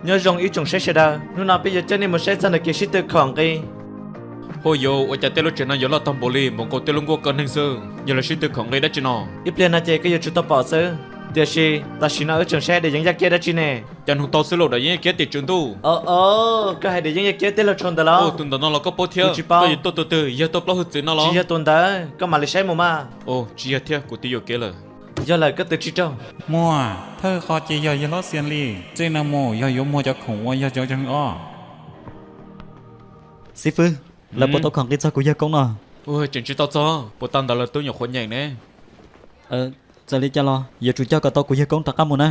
Nyob zoo ib tsoom saib sawv daws, hnub no peb yuav coj nej mus saib txog ntawm kev sib tw khom nqi. Huaj yuav ua cas tej lub tsev no yuav loj tag npaum li, npaum nkaus tej lub nkuaj kaw neeg xwb, yog lawv sib tw khom nqi dab tsi no? Ib pliag no ces koj yuav tsum tau pom xwb. Tiam sis tam sim no wb tseem saib daim yeeb yaj kiab dab tsi ne? Cas nug tau xwb los daim yeeb yaj kiab tim tswv ntuj. Os, koj hais daim yeeb yaj kiab tij laug Tshau ntawd los? Tus ntawm no los koj paub thiab? Tsis paub. Koj yuav tuaj tus twg, yog tuaj plaub hwj txwv no los? Tsis yog tus ntawd, koj mam li saib mus mas. Tsis yog thiab, kuv twb yuam kev lawm. Yog lawm koj twb tsis raug. Muag, thawj qhov ces yog yawg hlob Xias Lis, txij no mus yog yuav muag cov khoom uas yog cov zeeg os. Xib fwb, lawv puas tau khom nqi txog kuv yawg koob no? Tseem tsis tau txog, puas tas ntawd lawv twb nyuam qhuav nyeem ne. Txawm li cas los yuav tsum coj kom tau kuv yawg koob rov qab mus na.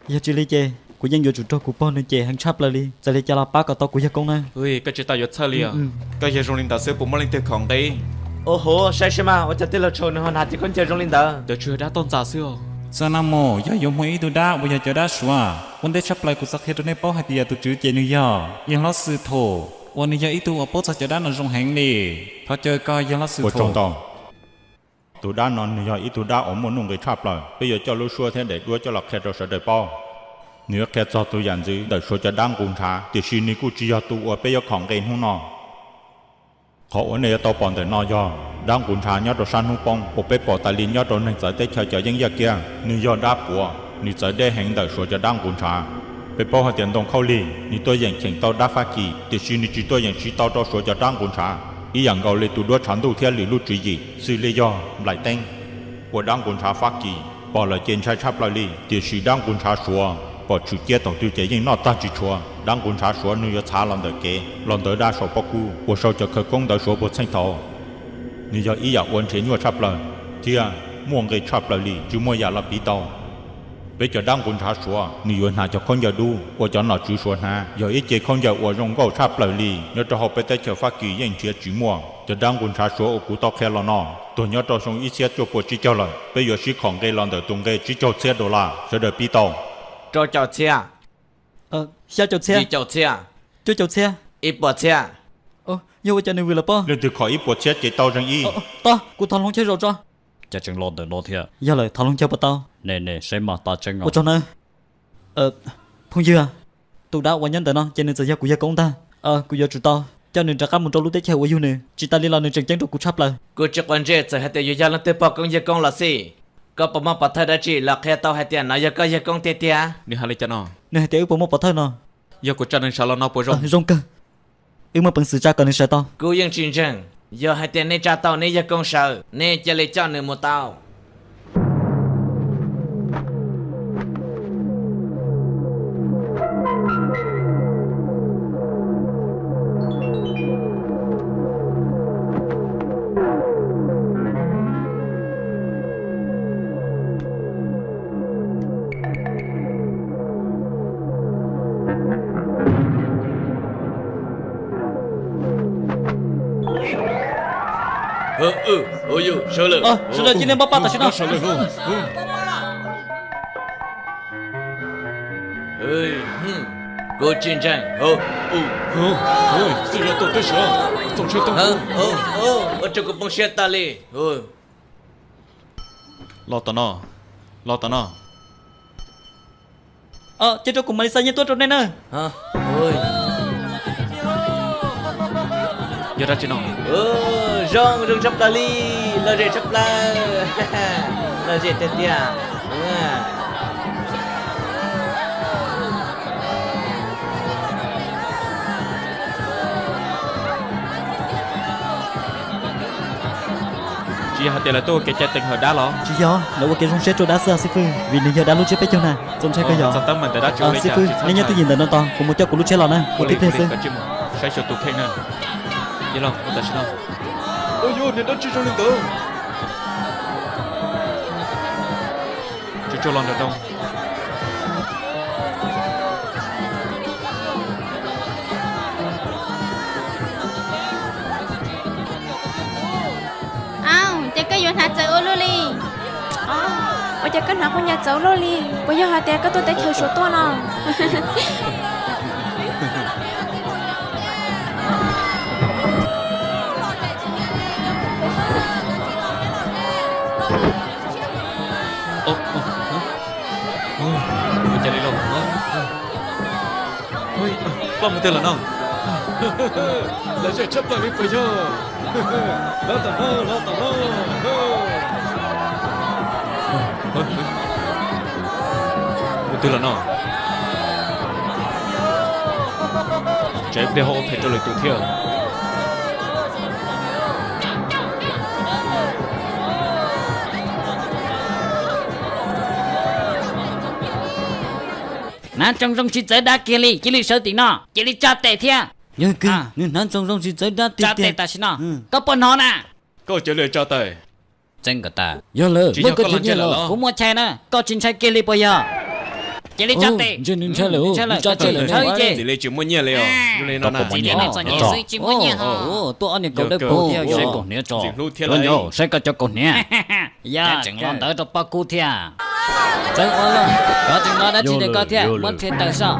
Yog tsis li ces kuv yeej yuav tsum raug kuv pog nws cem heev tshaj plaws li. Txawm li cas los pab kom tau kuv yawg koob na. Koj tsis tas yuav txhawj li os. Koj yog zoo li ntawd xwb puas muaj leej twg khom nqi? Ua huv, saib seb mas ua cas tij laug Tshau nws ho hnav cev khaub ncaws zoo li ntawd. Ntawd tsuas yog dab toj ntxas xwb os. Txij no mus yog yuav muag ib tug dab uas yog cov dab Suav. Ua ntej tshaj plaws kuv xav qhia rau nej paub hais tias tus tswv ces nws yog yawg hlob Xwm Thum, uas nws yog ib tug uas paub txog cov dab no zoo heev li. Thov caw koj yawg hlob Xwm Thum. Tus dab no nws yog ib tug dab uas muaj nuj nqis tshaj plaws, peb yuav coj lub suab thiab daim duab coj los qhia rau sawv daws paub. Nws yuav qhia txog tus yam ntxwv ntawm Suav cov dab nqus ntshav, tiam sis nws kuj tsis yog tus uas peb yuav khom nqi hnub no. Qhov uas nej yuav tau pom ntawm no yog dab nqus ntshav nyob rau sab hnub poob uas peb pom tas li nyob rau neeg txawv teb chaws cov yeeb yaj kiab. Nws yog dab puav, nws txawv deb heev ntawm Suav cov dab nqus ntshav. Peb paub hais tias Ntoo Khaub Lig nws tuaj yeem cheem tau dab Fab Kis, tiam sis nws tsis tuaj yeem siv tau rau Suav cov dab nqus ntshav. Ib yam nkaus li tus duab tshav ntuj thiab lwm lub tswv yim xws li yog Nplaim Teeb, ua dab nqus ntshav Fab Kis pom lawm ces ntshai tshaj plaws li, tiam sis dab nqus ntshav Suav pom tshwm ciab thaum twg ces yeej noj tag tsis tshuav. Dab nqus ntshav Suav nws yuav txhav los ntawm kev, los ntawm dab saum pob kub uas sau cov khawv koob ntawd suav puag txheej thaud. Nws yog ib yam uas nrhiav nyuaj tshaj plaws thiab muaj nqis tshaj plaws li, tsis muaj yam los piv tau. Peb cov dab nqus ntshav Suav nws yuav hnav cov khaub ncaws dub uas cov nom tswv Suav hnav, yog ib ce khaub ncaws uas zoo nkauj tshaj plaws li, nyob rau hauv peb teb chaws Fab Kis yeej nrhiav tsis muaj. Cov dab nqus ntshav Suav uas kuv tau qhia los no, tuag nyob rau xyoo ib txhiab cuaj puas tsib caug lawm. Peb yuav sib khom nqi los ntawm tus nqe tsib caug txhiab dollar, sawv daws pib tau. Rau caum txhiab. Xya caum txhiab. Yim caum txhiab. Cuaj caum txhiab. Ib puas txhiab. Yog ua cas nws vwm lawm pob? Leej twg khom ib puas txhiab ces tau zeeg ib. Tau, kuv thov hloov chaw zaum tso. Cas tseem los ntawm no thiab? Yog lawm, thov hloov chaw puas tau? Ne ne, saib mas, tau tseeb os. Ua tsaug nawb. Phooj ywg, tus dab uas nyob ntawm no ces nws txawm yog kuv yawg koob ntag. Kuv yuav tsum tau coj nws rov qab mus rau lub teb chaws uas yug nws. Tsis tas li los nws tseem ceeb rau kuv tshaj plaws. Kuv tsis quav ntsej txawm hais tias yuav yog leej twg pog koob yawg koob los xij. Koj puas muaj pov thawj dab tsi los qhia tau hais tias nov yog koj yawg koob tiag tiag? Nws hais li cas no? Nws hais tias wb puas muaj pov thawj no. Yog kuv tsa nws sawv los no puas zoo? Zoo kawg. Wb muaj peev xwm tsa kom nws sawv tau. Kuv yeej tsis ntseeg. Yog hais tias nej tsa tau neb yawg koob sawv, nej cia li coj nws mus tau. Sawv daws cia li npaj paj tam sim no. Kuv tsis ntseeg. Ua rau kuv poob siab tas li. Los tom no, los tom no. Cia rau kuv mam li xa nyiaj tuaj rau nej na. Yog dab tsi no? Zoo, zoo tshaj plaws li, lom zem tshaj plaws. Lom zem tiag tiag. Tsis yog hais tias lawv tuaj ua kev cai teev hawm dab los? Tsis yog, lawv ua kev zoo siab rau dab xwb xib fwb, vim nws yog dab lub tsiab peb caug na. Txaus ntshai kawg yog. Xib fwb, nej nyob twj ywm ntawm no tos, kuv mus coj kuv lub tsheb los na, ua tib pliag xwb. Saib xyuas tus kheej na. Yog los tam sim no. Ua yog niag dab tsi zoo li ntawd. Tsuag tsuag los nram nroog. Au, ces koj yuav hnav txawv ua luaj li. Ua cas koj hnav qub nyas txawv ua luaj li? Puas yog hais tias koj tuaj teb chaws Suav tuaj no? Ua cas li los? Ploj mus twg lawm no? Lawv zej tshaj plaws li puas yog? Los tom no, los tom no. Mus twg lawm no? Tsam ib pliag ho ua phem rau lwm tus thiab. Hnav tsoos zoo tsis txawv dab kiag li, cia li sawv tim no, cia li tsa tes thiab. Yog kawg, nws hnav tsoos zoo tsis txawv dab tiag tiag. Tsa tes tam sim no, koj puas hnov na? Koj cov lwm tso taws. Txeeb kom tas. Yog lawm, muab koj cov nyiaj los. Kuv muaj chais na, koj tsis ntshai kiag li puas yog? Cia li tsa tes. Ntshe nws ntshai lawm, nws tsa tes lawm, ntshe tsis muaj nyiaj li os. Tsis muaj nyiaj os. Tuaj ob niag kaum dawb paug thiab, saib kaus hniav tso. Saib koj cov kaus hniav. Yog tseem los ntawd rau poj kub thiab. Txeeb ua luaj, koj tseem los dab tsi ntawm koj thiab, muab rhe taws soj.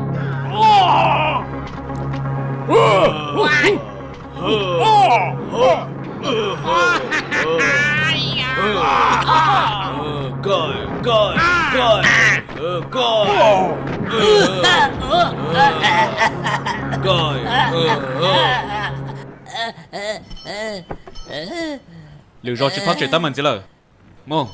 Lwm zaus tsis txhob tseem teeb meem ntxiv lawm. Mus.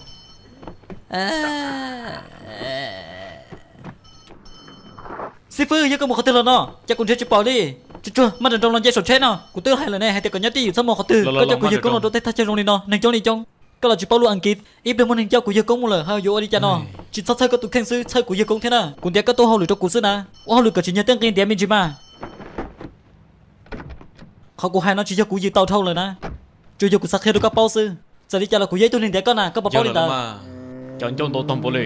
Xib fwb, yog koj mus qhov twg los no? Cas kuv nrhiav tsis pom li. Tsuag tsuag, maj nroos nroos los nce saum tsheb no. Kuv twb hais lawm ne, hais tias kom nyob twj ywm txhob mus qhov twg. Koj coj kuv yawg koob los rau tej thaj chaw zoo li no, neeg coob li coob. Koj los tsis paub lus Askiv, ib pliag muaj neeg coj kuv yawg koob mus lawm ho yuav ua li cas no? Tsis txhob txhawj koj tus kheej xwb, txhawj kuv yawg koob thiab na. Kuv ntiav koj tuaj ua hauj lwm rau kuv xwb na. Ua hauj lwm kom tsis nyiag tej nqi ntiav me ntsis mas. Qhov kuv hais no tsis yog kuv yws tau dhau lawm na, tsuas yog kuv xav qhia rau koj paub xwb. Txawm li cas los kuv yog ib tug neeg ntiav koj na, koj puas paub li ntawd? Cov ncauj ntau tag npaum li.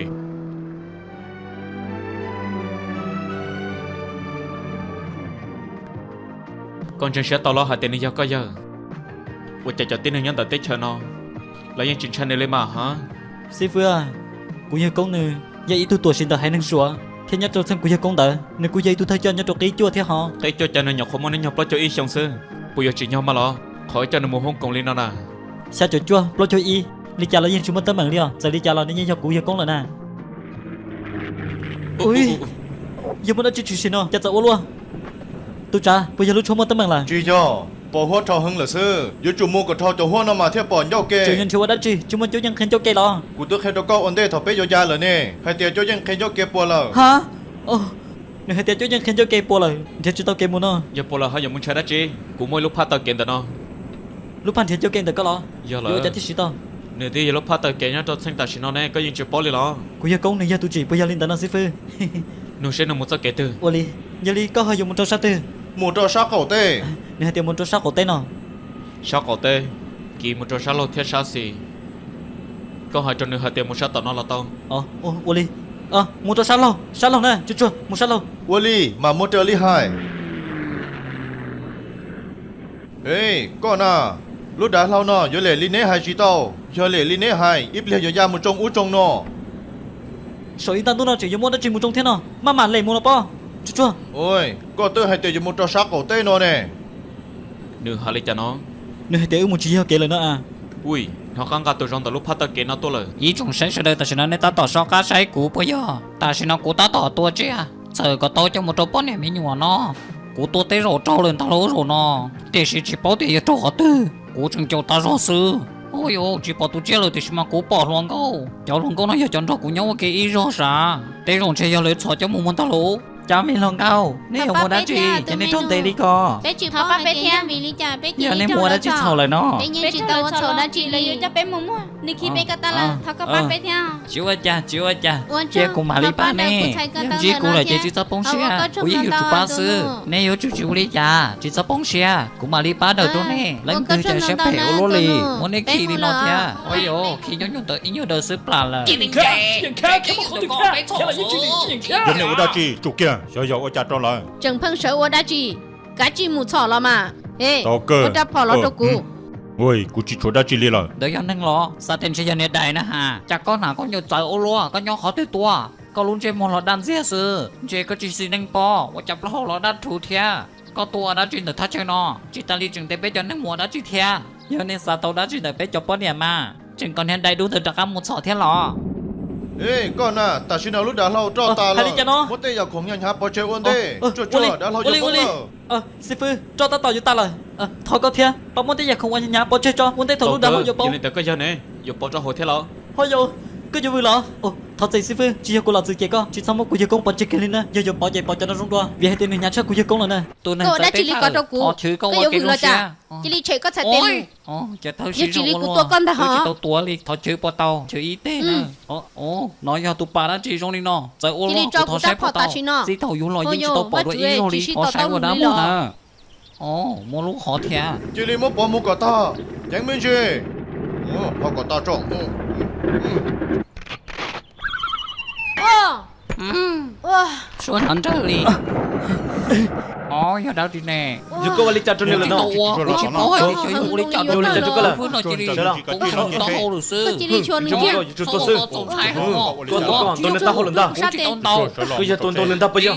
Koj ntseeg siab tau los hais tias nws yog koj yawg? Ua cas cov tib neeg nyob ntawm teb chaws no lawv yeej tsis ntshai nws li mas ha? Xib fwb, kuv yawg koob nws yog ib tug tuam sim ntawm haiv neeg Suav thiab nyob rau txheej kuv yawg koob ntawd nws kuj yog ib tug thawj coj nyob rau qib cuaj thiab ho. Qib cuaj cas nws nyuam qhuav muaj hnub nyoog plaub caug ib xyoo xwb, puas yuav tsim nyog mas los? Qhov ib co nws mus Hong Kong li no na. Xya caum cuaj plaub caug ib, li cas los yeej tsis muaj teeb meem li os. Txawm li cas los nws yeej yog kuv yawg koob lawm na. Ui, yog muaj dab tsi tshwm sim no cas txawm ua luaj? Tus tsav, puas yog lub tshuab muaj teeb meem lawm? Tsis yog, pos huab rho heev lawm xwb. Yuav tsum mus kom rho cov huab no mas thiaj pom ncauj ke. Tseem yuav nrhiav ua dab tsi? Tsis muaj cuab yeej qhia ncauj ke los? Kuv twb qhia rau koj ua ntej thaum peb yuav ya lawm ne, hais tias cuab yeej qhia ncauj ke puas lawm. Ha, nws hais tias cuab yeej qhia ncauj ke puas lawm, nrhiav tsis tau kev mus no. Yog puas lawm ho yuav mus ntshai dab tsi? Kuv muaj ib lub phaj taw kev ntawm no. Lub phaj nrhiav ncauj ke ntawm koj los? Yog lawm. Ua cas thiaj siv tau? Nws twb yog lub phaj taw kev nyob rau txheej tam sim no ne, koj yeej tsis paub li los? Kuv yawg koob nws yog tus tsim, puas yog li ntawd no xib fwb? Nug seb nws mus txoj kev twg. Ua li, yog li koj ho yuav mus rau sab twg? Mus rau sab qaum teb. Nws hais tias mus rau sab qaum teb no. Sab qaum teb, kiv mus rau sab laug thiab sab xis. Koj hais rau nws hais tias mus sab tom no los tau. Ua li, mus rau sab laug, sab laug na, tsuag tsuag mus sab laug. Ua li mas muaj raws li hais. Ej, koj na, lub dav hlau no yuav lem li neb hais tsis tau. Yog lem li neb hais ib pliag yuav ya mus tsoo ub tsoo no. Saum ib ntaj ntuj no tseem yuav muaj dab tsi mus tsoo thiab no, maj mam lem mus los pob. Tsuag tsuag. Koj twb hais tias yuav mus rau sab qaum teb no ne. Nws hais li cas no? Nws hais tias wb mus tsis yog kev lawm no a. Ui, hnov qab nqa tus zoo ntawm lub phaj taw kev no tuaj lawm. Ib tsoom saib sawv daws, tam sim no nej tab tom soj qab saib kuv puas yog? Tam sim no kuv tab tom tua tsiaj, txawm kom tau coj mus rau poj niam me nyuam no. Kuv tua tej zaum raug lawm ntag lauj zaum no, tiam sis tsis paub tias yog raug qhov twg, kuv tseem caum tas zog xwb. Ua yuav tsis pom tus tsiaj lawm tiam sis mas kuv pom hluas nkauj, cov hluas nkauj no yog cov nrog kuv nyob ua ke ib zog sav, tej zaum ntshe yog lawv txhom coj mus muag ntag lauj. Cov me hluas nkauj, neb yuav mus dab tsi ces nej raug ntes li ko? Yog nej mus ua dab tsi txhaum lawm no? Tsis ua cas, tsis ua cas, cia kuv mam li pab nej. Ntsib kuv lawm ces tsis txhob poob siab, kuv yeej yuav tsum pab xwb. Nej yuav tsum tsis ua li cas, tsis txhob poob siab, kuv mam li pab daws rau nej. Leej twg cas siab phem ua luaj li, muab nej khi li no thiab. Ua yuav khi nyob nyuag ntawd ib nyuag daws xwb plam lawm. Yog nej ua dab tsi tsum kiag, xyov yog ua cas rau lawv. Tseem pheej sawv ua dab tsi? Kav tsij mus txhom los mas. Tau kawg, ua rab phom los rau kuv. Kuv tsis tshuav dab tsi li lawm. Ntawd yog neeg los? Xav tias ntshe yog niag dais na has. Cas koj hnav koj nyuam txawv ua luaj, koj nyob qhov twg tuaj? Koj lub ntsej muag los daj ntxiag xwb, ntshe koj tsis xis neej pob, ua cas plaub hau los daj rhuv thiab. Koj tuaj ua dab tsi ntawm thaj chaw no? Tsis tas li tseem ntes peb cov neeg mus ua dab tsi thiab? Yog nej xav tau dab tsi ntawm peb cov poj niam mas tseem kom niag dais dub ntawd rov qab mus txhom thiab los? Koj na, tam sim no lub dav hlau roj tas lawm, muab tej yam khoom hnyav hnyav pov tseg ua ntej, tsuag tsuag dav hlau yuav poob lawm. Xib fwb, roj tab tom yuav tas lawm, thov koj thiab, pab muab tej yam khoom uas hnyav hnyav pov tseg tso, ua ntej thaum lub dav hlau yuav poob. Yog li ntawd koj yog ne, yuav pov rau hauv thiab los? Ho yau, koj yuav vwm los? Thov txim xib fwb, tsis yog kuv los txwv cem koj, tsis txhob muab kuv yawg koob pov tseg kiag li na, yog yuav pov ces pov cov no zoo dua, vim hais tias nws hnyav tshaj kuv yawg koob lawm na. Tus neeg txawv teb chaws, thov chwv koj ua kev zoo siab. Cia li tshem koj txhais tes mus. Yog tsis li kuv tua koj ntag hos. Tsis tau tuav li, thov chwv puas tau, chwv ib teg na. No yog tus pas dab tsi zoo li no, txawm ua luaj kuv thov saib puas tau. Txij thaum yus los yeej tsis tau pom dua ib zaug li, thov saib ua dab muag na. Muaj lub hov thiab. Cia li muab pov mus kom tag, ceev me ntsis. Ho kom tag tso. Suab hnov nrawg li. Os, yog dab tsi ne? Yog koj ua li cas rau nws lawm no? Kuv tsis paub hais tias xyov yog ua li cas rau nws lawm, lub hwj no cia li poob saum taub hau lawm xwb. Tsis txhob ua txaus ntshai hos. Kuv tsis tau ntaus, kuv tsis tau ntaus. Koj yog tus ntaus nws ntag puas yog?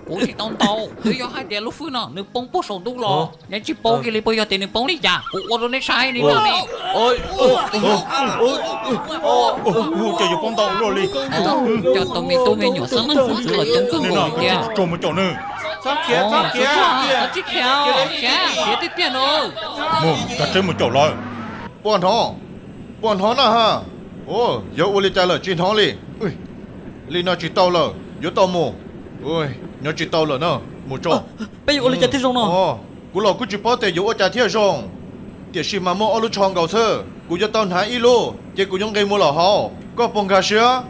Kuv tsis tau ntaus, twb yog hais tias lub hwj no nws poob puag saum ntuj los. Neb tsis paub kiag li puas yog tias nws poob li cas? Kuv ua rau neb saib li no ne. Ces yuav poob ntau luaj li. Cov tau me tub me nyuam xeeb leej xeeb ntxwv los coob kawg nkaus li tiag. Txhob khiav, khiav tiag tiag no. Mus, kav tsij mus caum lawv. Puas hnov? Puas hnov na ha? Yog ua li cas lawm tsis hnov li. Li no tsis tau lawm, yuav tau mus. Nyob tsis tau lawm na, mus tso. Peb yuav ua li cas thiaj zoo no? Kuv los kuj tsis paub tias yuav ua cas thiaj zoo, tiam sis mas muaj ob lub tsho nkaus xwb. Kuv yuav tau hnav ib lub ces kuv yuav nqis mus lawm hauv. Koj puas nkag siab?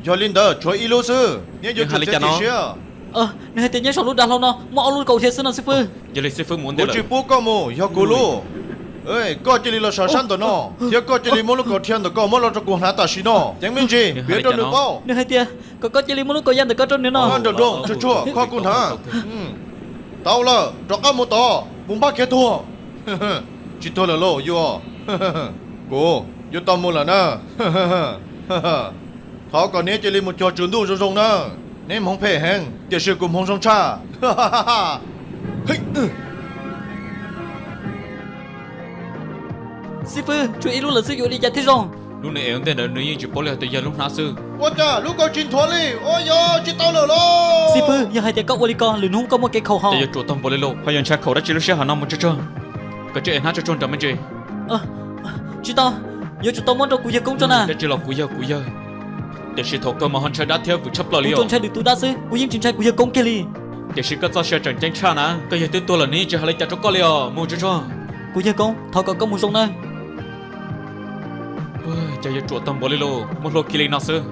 Yog li ntawd tshuav ib lub xwb, neb yuav tsum txiav txim siab. Nws hais tias nyob saum lub dav hlau no muaj ob lub kaus dhia xwb no xib fwb. Kuv tsis pub koj mus, yog kuv lub. Koj cia li los sawv sab ntawm no, thiab koj cia li muab lub kaus dhia ntawm koj muab los rau kuv hnav tam sim no. Ceev me ntsis, piav rau nws paub. Nws hais tias kom koj cia li muab lub kaus ya ntawm koj rau nws no. Nraum nroos tsuag tsuag, kho kuv hnav. Tau lawm, rov qab mus tod, mus npaj khiav tuag. Tsis tuag lawm lauj yus. Kuv yuav tau mus lawm na. Thov kom neb cia li mus cuag tswv ntuj zoo zoo na. Neb hmoov phem heev, tiam sis kuv hmoov zoo tshaj. Xib fwb, tshuav ib lub lawm xwb yuav ua li cas thiaj zoo? Lub nws ev ua ntej ntawd nws yeej tsis paub li hais tias yog lub hnab xwb. Ua cas lub kaus tsis nthuav li? Ua yog tsis tau lawm lauj. Xib fwb, yog hais tias koj ua li ko lwm hnub koj muaj kev khaum hos. Ces yuav ruam tag npaum li lauj, ho yuav ntshai khaum dab tsi lub sij hawm no mus tsuag tsuag. Koj tsis ev hnab tsuag tsuag nrog me ntsis. Tsis tau, yuav tsum tau muab rau kuv yawg koob tso na. Dab tsi los kuv yawg kuv yawg, tiam sis thaum kawg mas ho ntshai dab thiab vwm tshaj plaws li. Kuv tsuas ntshai lwm tus dab xwb, kuv yeej tsis ntshai kuv yawg koob kiag li. Tiam sis koj txoj sia tseem ceeb tshaj na, koj yawg twb tuag lawm nws yeej tsis hais li cas rau koj li os, mus tsuag tsuag. Kuv yawg koob, thov kom koj mus zoo nawb. Cas yuav ruam tag npaum li lauj, muaj hlua kiag li no xwb.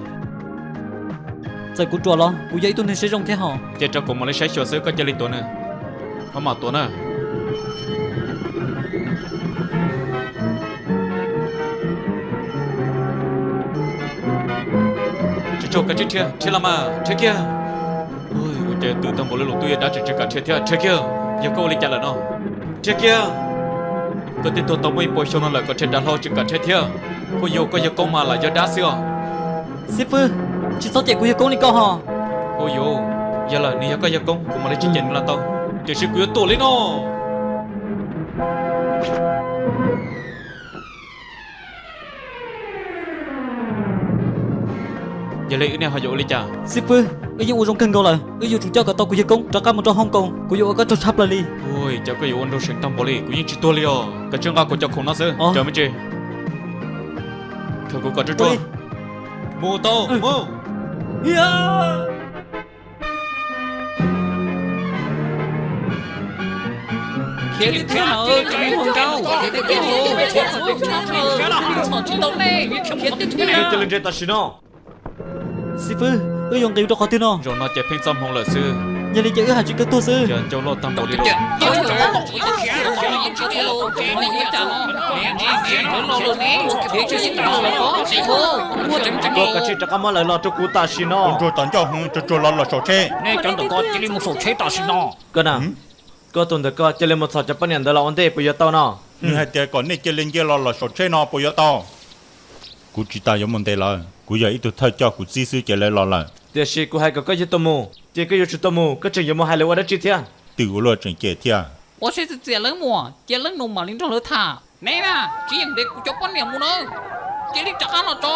Txawm kuv ruam los kuv yog ib tug neeg siab zoo thiab hos. Cia rau kuv mam li saib xyuas xwb, koj cia li tuav nws. Ho mam tuav na. Tsuag tsuag, koj tsis dhia, dhia los mas, dhia kiag. Ua cas twm tag npaum li lauj, twb yog dab tseem tsis kam dhia thiab, dhia kiag. Yog koj ua li cas lawm no? Dhia kiag. Koj twb tuag tau muaj ib puas xyoo no lawm, koj dhia dav hlau tsis kam dhia thiab. Huaj yus, koj yawg koob mas lam yog dab xwb os. Xib fwb, tsis txhob cem kuv yawg koob li ko hos. Huaj yus, yog lawm nws yog koj yawg koob, kuv mam li tsis cem nws los tau. Tiam sis kuv yuav tuam li no. Yog li wb nej ho yuav ua li cas? Xib fwb, wb yeej ua zoo kawg nkaus lawm, wb yuav tsum coj kom tau kuv yawg koob rov qab mus rau Hong Kong, kuv yuav ua koj tsaug tshaj plaws li. Ua cas koj yuav ua nraug seem tag npaum li, kuv yeej tsis tuag li os. Koj tsis nqa kuv cov khoom no xwb, cov me ntsis. Khaws kuv kom tsuag tsuag. Mus tau, mus. Cia li nres tam sim no. Xib fwb, wb yuav nqis rau qhov twg no? Zaum no ces pheej txoj hmoo lawm xwb. Yog li ces wb hais tsis kawg tuag xwb. Yog ncauj loj tag npaum li lauj. Koj kav tsij rov qab muab lawv los rau kuv tam sim no. Tus ntsuag tom ncauj hwv, tsuag tsuag los los saum tsheb. Nej cov ntawm ko cia li mus saum tsheb tam sim no. Koj na, koj tus ntawm ko cia li mus txhom cov poj niam ntawd los ua ntej puas yuav tau no? Nws hais tias kom nej cia li nce los los saum tsheb no puas yuav tau? Kuv tsis tas yuav mus ntes lawv, kuv yog ib tug thawj coj kuv txib xwb ces lawv los lawm. Tiam sis kuv hais kom koj yawg tau mus, ces koj yuav tsum tau mus, koj tseem yuav mus hais lawv ua dab tsi thiab? Twm ua luaj tseem cem thiab. Ua siab txias txias lawv muam, cia lawv nus mam li nrog lawv tham. Neb na, tsis yeem ntes kuv cov poj niam mus na, cia li rov qab los tso.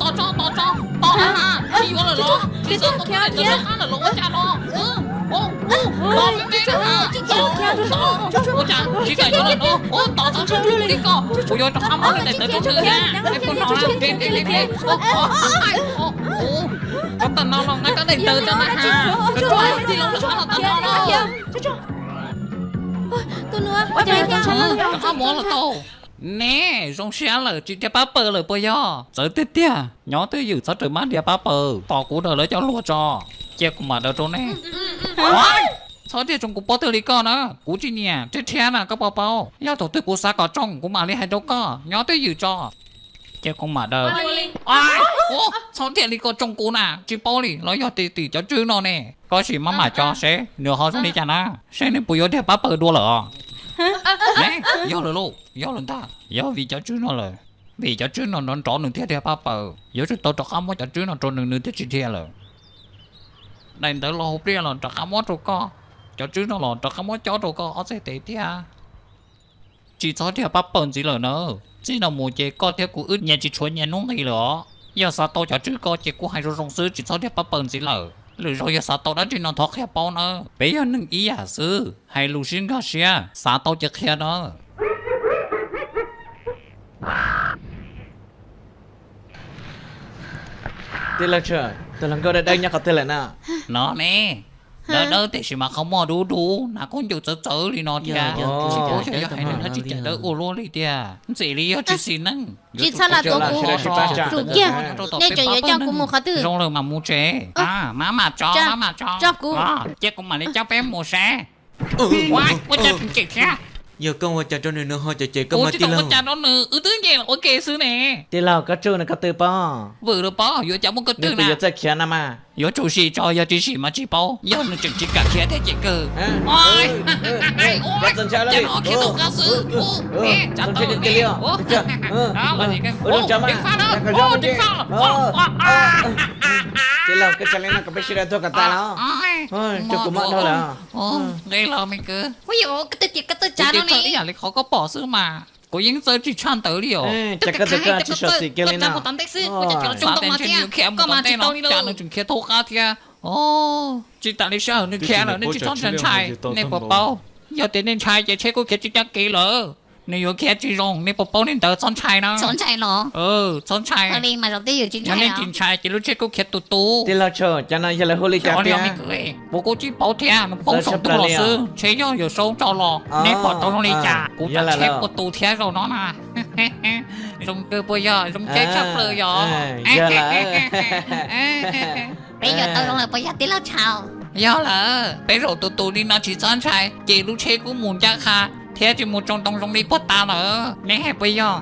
Tos tso, tos tso, tos na ha, tsis yuav lawm los tsis xav tau poj niam ntawd rov qab lawm los ua cas no? Tos me me na ha, tos, tos, ua cas tsis kam yuav lawm no? Tos txhob txhawj li ko, kuv yuav rov qab muab daim ntawv rau nws thiab. Peb puas hnov na? Ple ple ple ple. Txhob tawm no los nqa cov daim ntawv cov na ha, cov tsuag tij laug rov qab los tau no los. Rov qab muab los tau. Ne, zoo siab lawm tsis dhia pab pawg lawm puas yog? Txawv tiag tiag, nyob twj ywm txhob rawm maj dhia pab pawg, tos kuv daws lawv cov hluas tso, cia kuv mam daws rau nej. Txhob dhia tsoo kuv pob tw li koj na, kuv tsis nyiam rhiab rhiab na koj puas paub? Yog thaum twg kuv xav kom tsoo kuv mam li hais rau koj, nyob twj ywm tso. Cia kuv mam daws. Txhob dhia li koj tsoo kuv na, tsis paub li los yog tim cov tswb no ne. Koj sim maj mam tso seb nws ho zoo li cas na, seb nws puas yuav dhia pab pawg dua lawm os. Ne, yog lawm lauj, yog lawm ntag, yog vim cov tswb no lawm. Vim cov tswb no nrov nrov nws thiaj dhia pab pawg, yuav tsum tau rov qab muab cov tswb no rau nws nws thiaj tsis dhia lawm. Daim ntawv los hauv pliaj los rov qab muab rau koj, cov tswb no los rov qab muab cob rau koj ob txhais tes thiab. Tsis txhob dhia pab pawg ntxiv lawm na. Txij no mus ces koj thiab kuv wb nyias tsis tshuav nyias hnub nqis lawm os. Yog xav tau cov tswb ko ces kuv hais zoo zoo xwb, tsis txhob dhia pab pawg ntxiv lawm. Lwm zaus yog xav tau dab tsi no thov qhia paub na. Peb yog neeg ib yam xwb, hais lus sib nkag siab, xav tau ces qhia na. Tij laug, tus hluas nkauj dawb dawb nyob qhov twg lawm na? No ne, dawb dawb tiam sis mas qhov muag dub dub, hnav khaub ncaws txawv txawv li no thiab. Tsis paub xyov yog hais nws dab tsi cas dawb ua luaj li tiag. Ntxim li yog tsis xis neej. Tsis txhob lam tuav kuv, tsum kiag, nej tseem yuav coj kuv mus qhov twg? Zoo lawm mam mus tsev. Maj mam tso, maj mam tso. Tso kuv. Cia kuv mam li coj peb mus saib. Ua cas tseem cem thiab? Yog koj ua cas rau nws, nws ho cem cem koj mas tij laug? Ua cas rau nws, wb twb nyiam ua ke xwb ne. Tij laug, koj tsuj nws ko tw pob? Vwm lawm pob, yuav cas muaj ko tw na, yuav txawj khiav na mas. Yuav tsum sim tso, yog tsis sim mas tsis paub, yog nws tseem tsis kam khiav thiab ces kawg. Cas no khiav tau qab xwb. Tsav tau li. Tij laug, koj tsa li no kom peb sawv daws tuag kom tas los? Rau kuv mob dhau lawm. Nqe los me kwv. Ua yog koj twb tias koj txawj tsa no ne. Ib yam li qhov koj pom xwb mas, kuv yeej txawj tsis tshaj ntawd li os. Cas koj tsis tshua xim kiag li no? Xav tias ntshe nws yuav khiav mus tom ntej no, cas nws tseem khiav thoob qab thiab. Tsis tas li sij hawm nws khiav lawm nej tsis txhob ntshai ntshai, nej puas paub? Yog tias nej ntshai ces tsheb kuj khiav tsis caj kev lawm. Nws yuav khiav tsis zoo, nej puas paub li ntawd? Txhob ntshai na. Txhob ntshai los? Txhob ntshai. Yog nej tsis ntshai ces lub tsheb kuj khiav tus tus. Tij laug Tshaum, cov no yog lawv hu li cas tiag? Kuv kuj tsis paub thiab, nws poob saum ntuj los xwb, ntshe yog Yawm Saub tso los. Nej pom tau zoo li cas? Kuv tab tsheb kuj tus thiab zaum no na. Zoo kawg puas yog? Zoo caij tshaj plaws yog. Peb yuav tau zoo lawm puas yog tij laug Tshaum? Yog lawm, peb zaum tus tus li no tsis txhob ntshai ces lub tsheb kuj mus ncaj qha thiab tsis mus tsoo ntoo zoo li puag ta lawm, nej hais puas yog?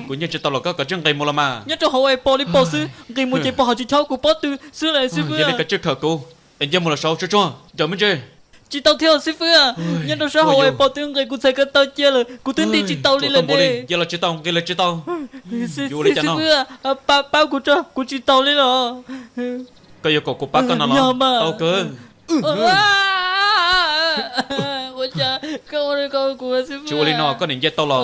Kuv nyiag tsis tau los koj kav tsij nqis mus los mas. Nyob rau hauv es pom li pom xwb, nqis mus ces pom ho tsis chob kuv pob tw xwb lawm xib fwb. Yog li kav tsij khawm kuv es nce mus los saud tsuag tsuag, nrog me ntsis. Tsis tau thiab xib fwb, nyob rau sab hauv es pom twb nqis kuv txhais ko taw cia lawm, kuv twb nti tsis tau li lawm ne. Nce los tsis tau, nqis los tsis tau. Xib fwb, pab kuv tso, kuv tsis taus li los. Koj yuav kom kuv pab koj no los? Tau kawg. Tsis ua li no koj niam nce tau los?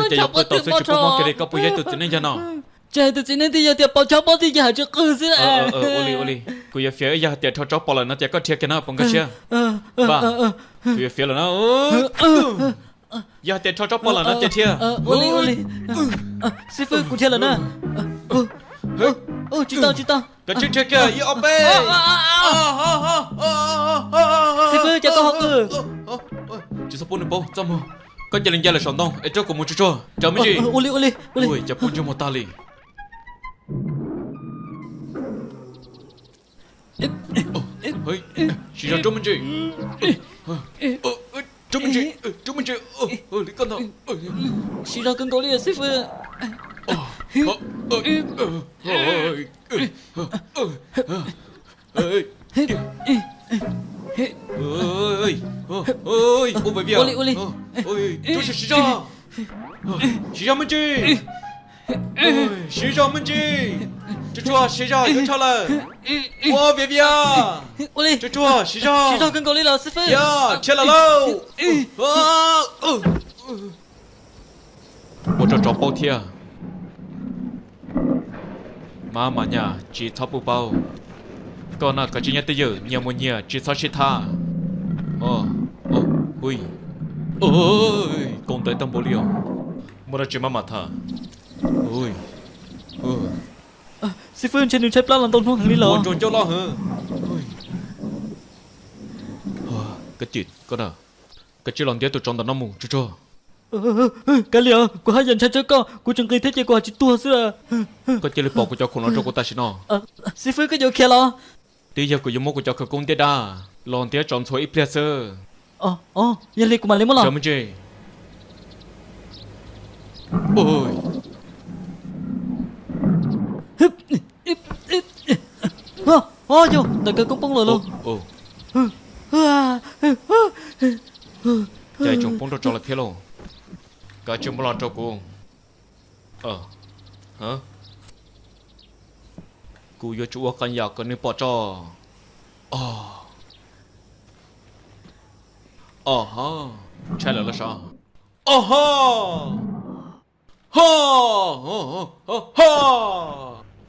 Ces yuav qw tau xwb tsis pub mob kiag li, koj puas yog tus txiv neej yog no? Tsis hais tus txiv neej twb yog tias pos chob pob twb yog hais tsis qw xwb. Ua li ua li, kuv yuav fiav ib yam hais tias rho tsob pos lawm no ces koj dhia kiag na, pom nkag siab. Npaj, kuv yuav fiav lawm na. Yog hais tias rho tsob pos lawm no ces dhia. Ua li ua li. Xib fwb, kuv dhia lawm na. Tsis tau tsis tau. Kav tsij dhia kiag, ib ob peb. Xib fwb, cas koj ho qw? Tsis txhob pub nws paub, txaj muag. Koj cia li nce lawm saum ntoo es rau kuv mus tsuag tsuag, nrog me ntsis. Ua li ua li. Ua li, cas pub ntsej muag tag li. Siv zog, nrog me ntsis. Nrog me ntsis, nrog me ntsis. Li koj ntag. Siv zog kawg nkaus li xib fwb. Ua li ua li. Siv zog, siv zog me ntsis. Siv zog me ntsis. Tsuag tsuag, siv zog, yuav tshaj lawm. Ua viav vias. Tsuag tsuag, siv zog. Siv zog kawg nkaus li los xib fwb. Dhia lawm lauj. Ua rau tsov paub thiab. Mas mas nyas, tsis txhob pub paub. Koj na kav tsij nyob twj ywm, nyias mus nyias, tsis txhob sib thab. Ui, koj ntawd tag npaum li os. Muaj dab tsi mas mas tham. Xib fwb, ntshe nws tshaib plab los ntau hnub heev li los. Ua nrog ncauj loj heev. Koj tim, koj na, kav tsij los ntiab tus tsov ntawm no mus tsuag tsuag. Kav liam, kuv haj yam ntshai tshaj koj, kuv tseem nqis thiab ces kuv haj tsis tuag xwb. Koj cia li pom kuv cov khoom los rau kuv tam sim no. Xib fwb, koj yuav khiav los? Twb yog kuv yuav muab kuv cov khawv koob ntiab dab los ntiab tsov ntxhua ib pliag xwb. Yog li kuv mam li muab los. Nrog me ntsis. Yog ntawm khawv koob poob lawm lauj. Cas tsoom poob rau tsov lawm thiab lauj? Kav tsij muab los rau kuv. Kuv yuav tsum ua qee yam kom nws pom tso. Ntshai lawm los sav. Ho, ho,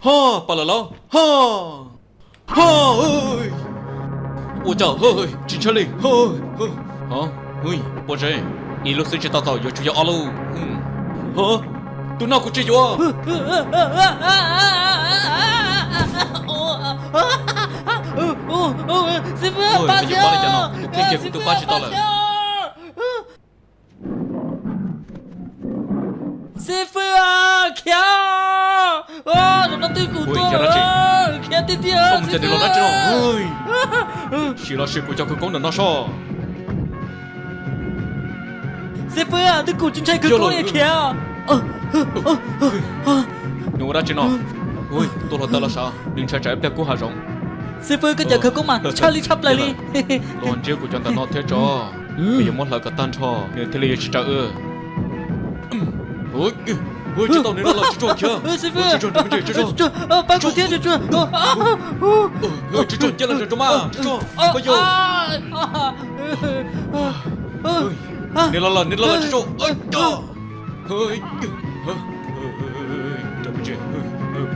ho, pom lawm los? Ho, ho, ua cas tsis ntshai li? Pob zeb, ib lub xwb tsis tau txaus, yuav tsum yog ob lub. Tus no kuv tsis yuav. Xib fwb, pab thiab, kuv twb pab tsis tau lawm. Xib fwb, khiav! Zaum no twb kuv tuag lawm, khiav tiag tiag. Sim los sim kuv cov khawv koob ntawm no soj. Xib fwb, twb kuv tsis ntshai khawv koob, khiav. Nws ua dab tsi no? Ua hluav taws los sav, nws ntshai tsam ib pliag kub hav zoov. Xib fwb, koj cov khawv koob mas tshaj li tshaj plaws li. Los nrhiav kuv cov ntawm no thiab tso, kuv yuav muab hlawv kom tag nrho nws thiaj li yuav tsis raws wb. Ua, ua, tsis tau, niam loj loj, tsis txhob khiav. Xib fwb, tsis txhob, tsis txhob, pab kuv thiab, tsis txhob. Tsis txhob, cia li rau mas, tsis txhob. Pab yog niam loj loj, niam loj loj, tsis txhob.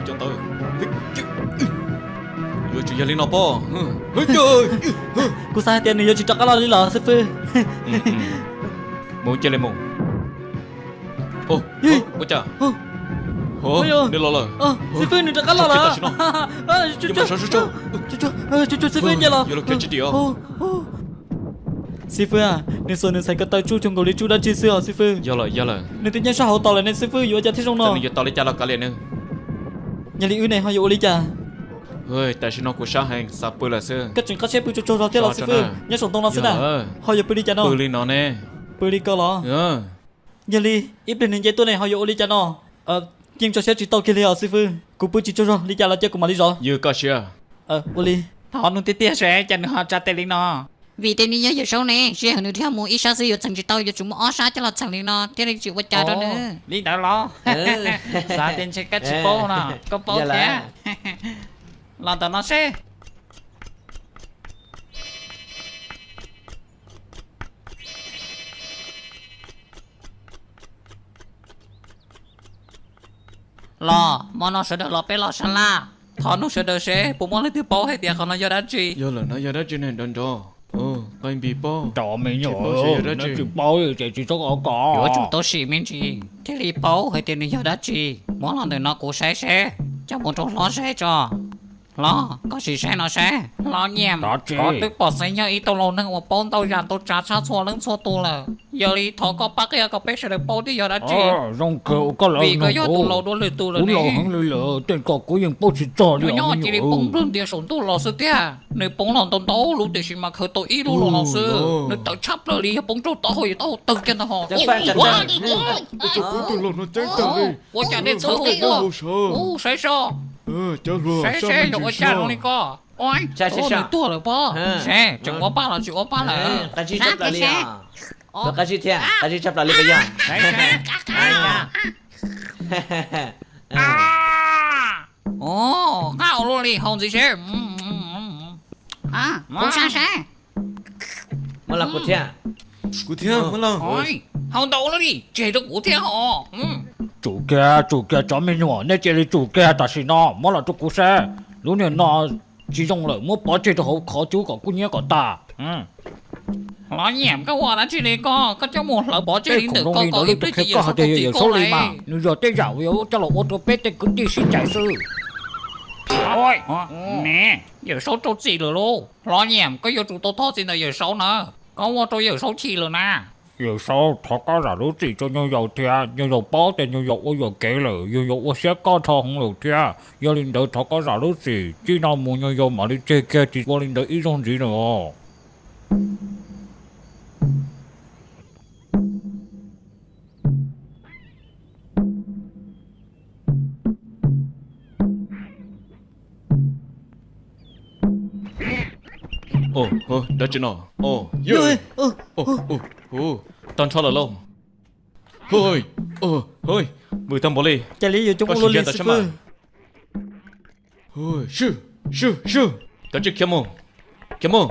Cov ntawd, yuav tsum yog li no pob. Kuv xav hais tias nws yuav tsis rov qab los li los xib fwb. Mus cia li mus. Ua cas? Niam loj loj, xib fwb nws rov qab los lawm. Xib fwb nce los. Xib fwb, nws xuas nws txhais ko taw tsuj cuag nkaus li tsuj dab tsi xwb os xib fwb. Yog lawm, yog lawm. Nws twb nyob sab hauv tos lawm ne xib fwb, yuav ua cas thiaj zoo no? Nws yuav tos li cas los kav liam nws. Yog li wb ne ho yuav ua li cas? Tam sim no kuv sab heev, xav pw lawm xwb. Koj tseem qab siab pw tsaug tsaug zog thiab los xib fwb? Nyob saum ntoo no xwb na. Ho yuav pw li cas no? Pw li no ne. Pw li ko los? Yog li ib pliag nws nce tuaj ne ho yuav ua li cas no? Yeej tso siab tsis tau kiag li os xib fwb. Kuv pw tsis tsaug zog li cas los cia kuv mam li zov. Ywg koj siab. Ua li. Thov nug tiag tiag seb cas nws ho tsa tes li no. Vim tias nws yog Yawm Saub ne, sij hawm nws dhia mus ib sab xwb yuav txheem tsis tau, yuav tsum muaj ob sab coj los txheem li no thiaj li tsis ua cas rau nws. Li ntawd los? Xav tias ntshe koj tsis paub no, koj paub thiab. Los ntawm no seb. Los, hmo no sawv daws los peb los sab laj. Thov nug sawv daws seb puas muaj leej twg paub hais tias qhov no yog dab tsi? Yog lawm no yog dab tsi ne nrov nrov? Qaib npis paub. Cov me nyuam, tsis paub ces tsis txhob ov kom. Yuav tsum tau sim me ntsis thiaj li paub hais tias nws yog dab tsi. Muab los ntawm no kuv saib seb, coj mus rau hlob saib tso. Hlob, koj sim saib no saib. Hlob Nyiam, koj twb pom xeeb yog ib tug laus neeg uas paub ntau yam ntau tsav tshaj txhua leej txhua tus lawm. Yog li thov koj pab qhia kom peb sawv daws paub tias yog dab tsi. Vim koj yog tus laus dua lwm tus lawm ne. Tej ko kuv yeem paub tsis txog li. Nyob cia li poob nplawg ntias saum ntuj los xwb tiag. Nws poob los ntau ntau lub tiam sis mas khaws tau ib lub los no xwb. Nws tawv tshaj plaws li, yog poob rau taub hau yuav taub hau tawg kiag ntag hos. Ua cas dej txhawv hauv ua, saib so. Saib seb yog ua cas zoo li ko. Nws tuag lawm pob. Seb tseem ua paj los tsis ua paj lawm. Qab zib tshaj plaws li, qab zib tshaj plaws li puas yog? Qab ua luaj li, haus ntxiv seb. Kuv sab seb. Muab los kuv thiab. Kuv thiab, muab los. Haus ntau ua luaj li, tseg rau kuv thiab hos. Tsum kiag, tsum kiag cov me nyuam, nej cia li tsum kiag tam sim no, muab los rau kuv seb. Lub niag no tsis zoo lawm, muab pov tseg rau hauv qhov cub kom kub hnyiab kom tas. Hlob Nyiam, koj ua dab tsi li ko? Koj coj mus hlawv pov tseg li ntawm ko kom ib pliag ces Yawm Saub tau txim koj lawm. Nws yog tej yam uas yuav coj los ua rau peb tej kwv tij sib cais xwb. Ne, Yawm Saub tau txim lawm lauj. Hlob Nyiam, koj yuav tsum tau thov txim ntawm Yawm Saub na. Koj ua rau Yawm Saub chim lawm na. Yawm Saub, thov koj zam lub txim rau nyuag yaus thiab. Nyuag yaus paub tias nyuag yaus ua yuam kev lawm, nyuag yaus ua siab kaj nrho heev lawm thiab. Yog li ntawd thov koj zam lub txim, txij no mus nyuag yaus mam li tseg kiag tsis ua li ntawd ib zaug ntxiv lawm os. Dab tsi no? Tag nrho lawm lauj. Vwm tag npaum li. Cas li yuav coob ua luaj li xib fwb. Kav tsij khiav mus, khiav mus.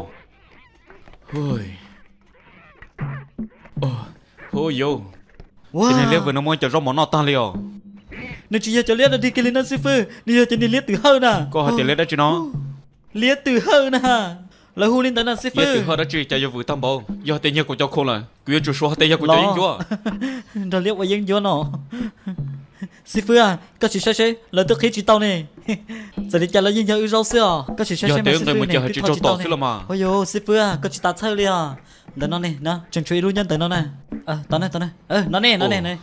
Hu yau, cov niag liab vwm no muaj cov zaub mov noj tag li os. Nws tsis yog cov liab dog dig kiag li na xib fwb, nws yog cov niag liab twm hawj na. Koj hais tias liab dab tsi no? Liab twm hawj na. Lawv hu li ntawd na xib fwb. Liab twm hawj dab tsi cas yuav vwm tag npaum? Yog hais tias nyiag kuv cov khoom lawm, kuv yuav tsum suav hais tias yog kuv cov yeeb ncuab. Nrog liab ua yeeb ncuab no. Xib fwb, koj sim saib seb lawv twb qhib tsis tau ne. Txawm li cas los yeej yog wb zaub xwb os. Koj sim saib seb mas xib fwb ne, twb tho tsis tau ne. Hu yau, xib fwb, koj tsis tas txhawj li os. Ntawm no ne, tseem tshuav ib lub nyob ntawm no na. Tos na, tos na, no ne, no ne.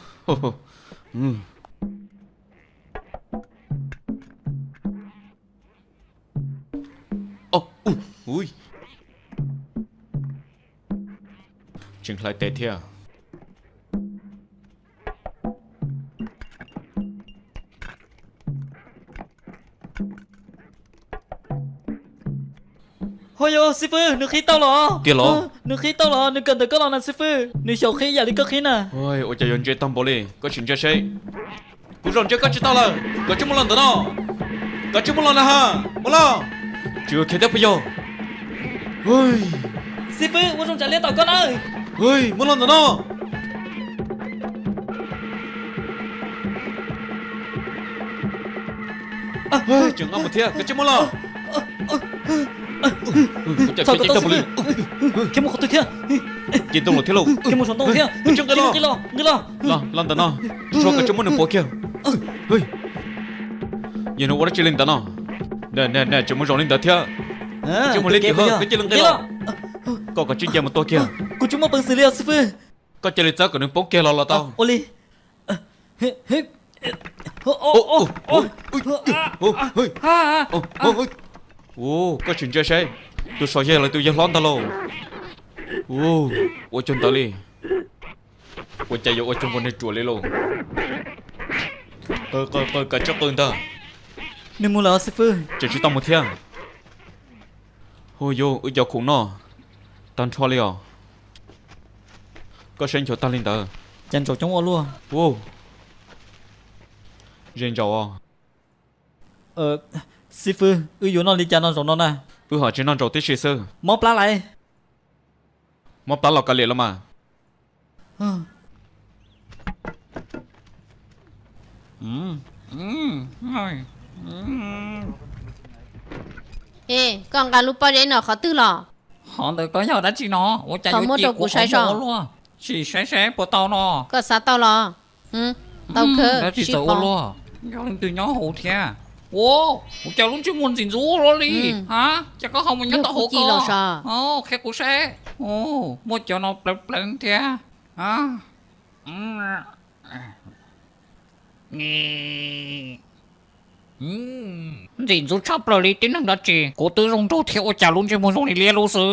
Tseem hlais tes thiab. Xib fwb, nws qhib tau los? Tiag los? Nws qhib tau los, nws kawm ntawm koj los na xib fwb. Nws xyaum qhib ib yam li koj qhib na. Ua cas yuav ntse tag npaum li, koj sim ntsia seb. Kuv zaum ntsia koj tsis tau lawm, koj tsis muaj los ntawm no. Koj tsis muaj los na ha, muaj los. Tsis ua khiav thiab puas yog? Xib fwb, ua zoo tsav liab tom koj na. Muaj los ntawm no. Tseem nqa mus thiab, koj tsis muaj los. Khiav mus qhov twg thiab? Ces ntoo los thiab lauj. Khiav mus saum ntoo thiab. Nqis los, nqis los. Los ntawm no, tsuas koj tsis muab nws puav kiag. Yog nws ua dab tsi li ntawd no? Tsis muaj zoo li ntawd thiab. Tsis muaj li ntawd, koj cia li nqis los. Koj kom tsis nce mus tua kiag. Kuv tsis muaj peev xwm li os xib fwb. Koj cia li txawb kom nws poob kiag los los tau. Ua li. Koj tsis ntsia saib, tus saum yog lawv tus yawg hlob ntag lauj. Ua cuag ntawd li. Ua cas yuav ua cuag nkaus niag ruam li lauj? Qw, qw, qw, kav tsij qw ntag. Nws mus lawm xib fwb. Tseem tsis tau mus thiab. Hu yus, wb cov khoom noj tag nrho li os. Koj saib nchuav tag li ntawd. Cas ntsaum coob ua luaj. Ua, ze ntsaum os. Xib fwb, wb yuav noj li cas no zaum no na? Wb ho tsis noj ntsaum tib si xwb. Mob plab lawm. Mob plab los kav liam los mas. Koj nqa lub pob zeb no qhov twg los? Qhov ntawd koj yog dab tsi no? Ua cas yuav muab rau kuv saib so. Sim saib saib puas tau no. Koj xav tau los? Tau kawg, dab tsi txawm ua luaj. Yog leej twg nyob hauv thiab? Ua, ua cas lub ntsej muag ntxim ntxub ua luaj li? Ha, cas koj ho mus nyob tau hauv ko? Qhia kuv saib. Muaj cov no pleev pleev thiab. Ntxim ntxub tshaj plaws li tib neeg dab tsi. Kuv twb zoo nraug thiab ua cas lub ntsej muag zoo li liab lub xwb.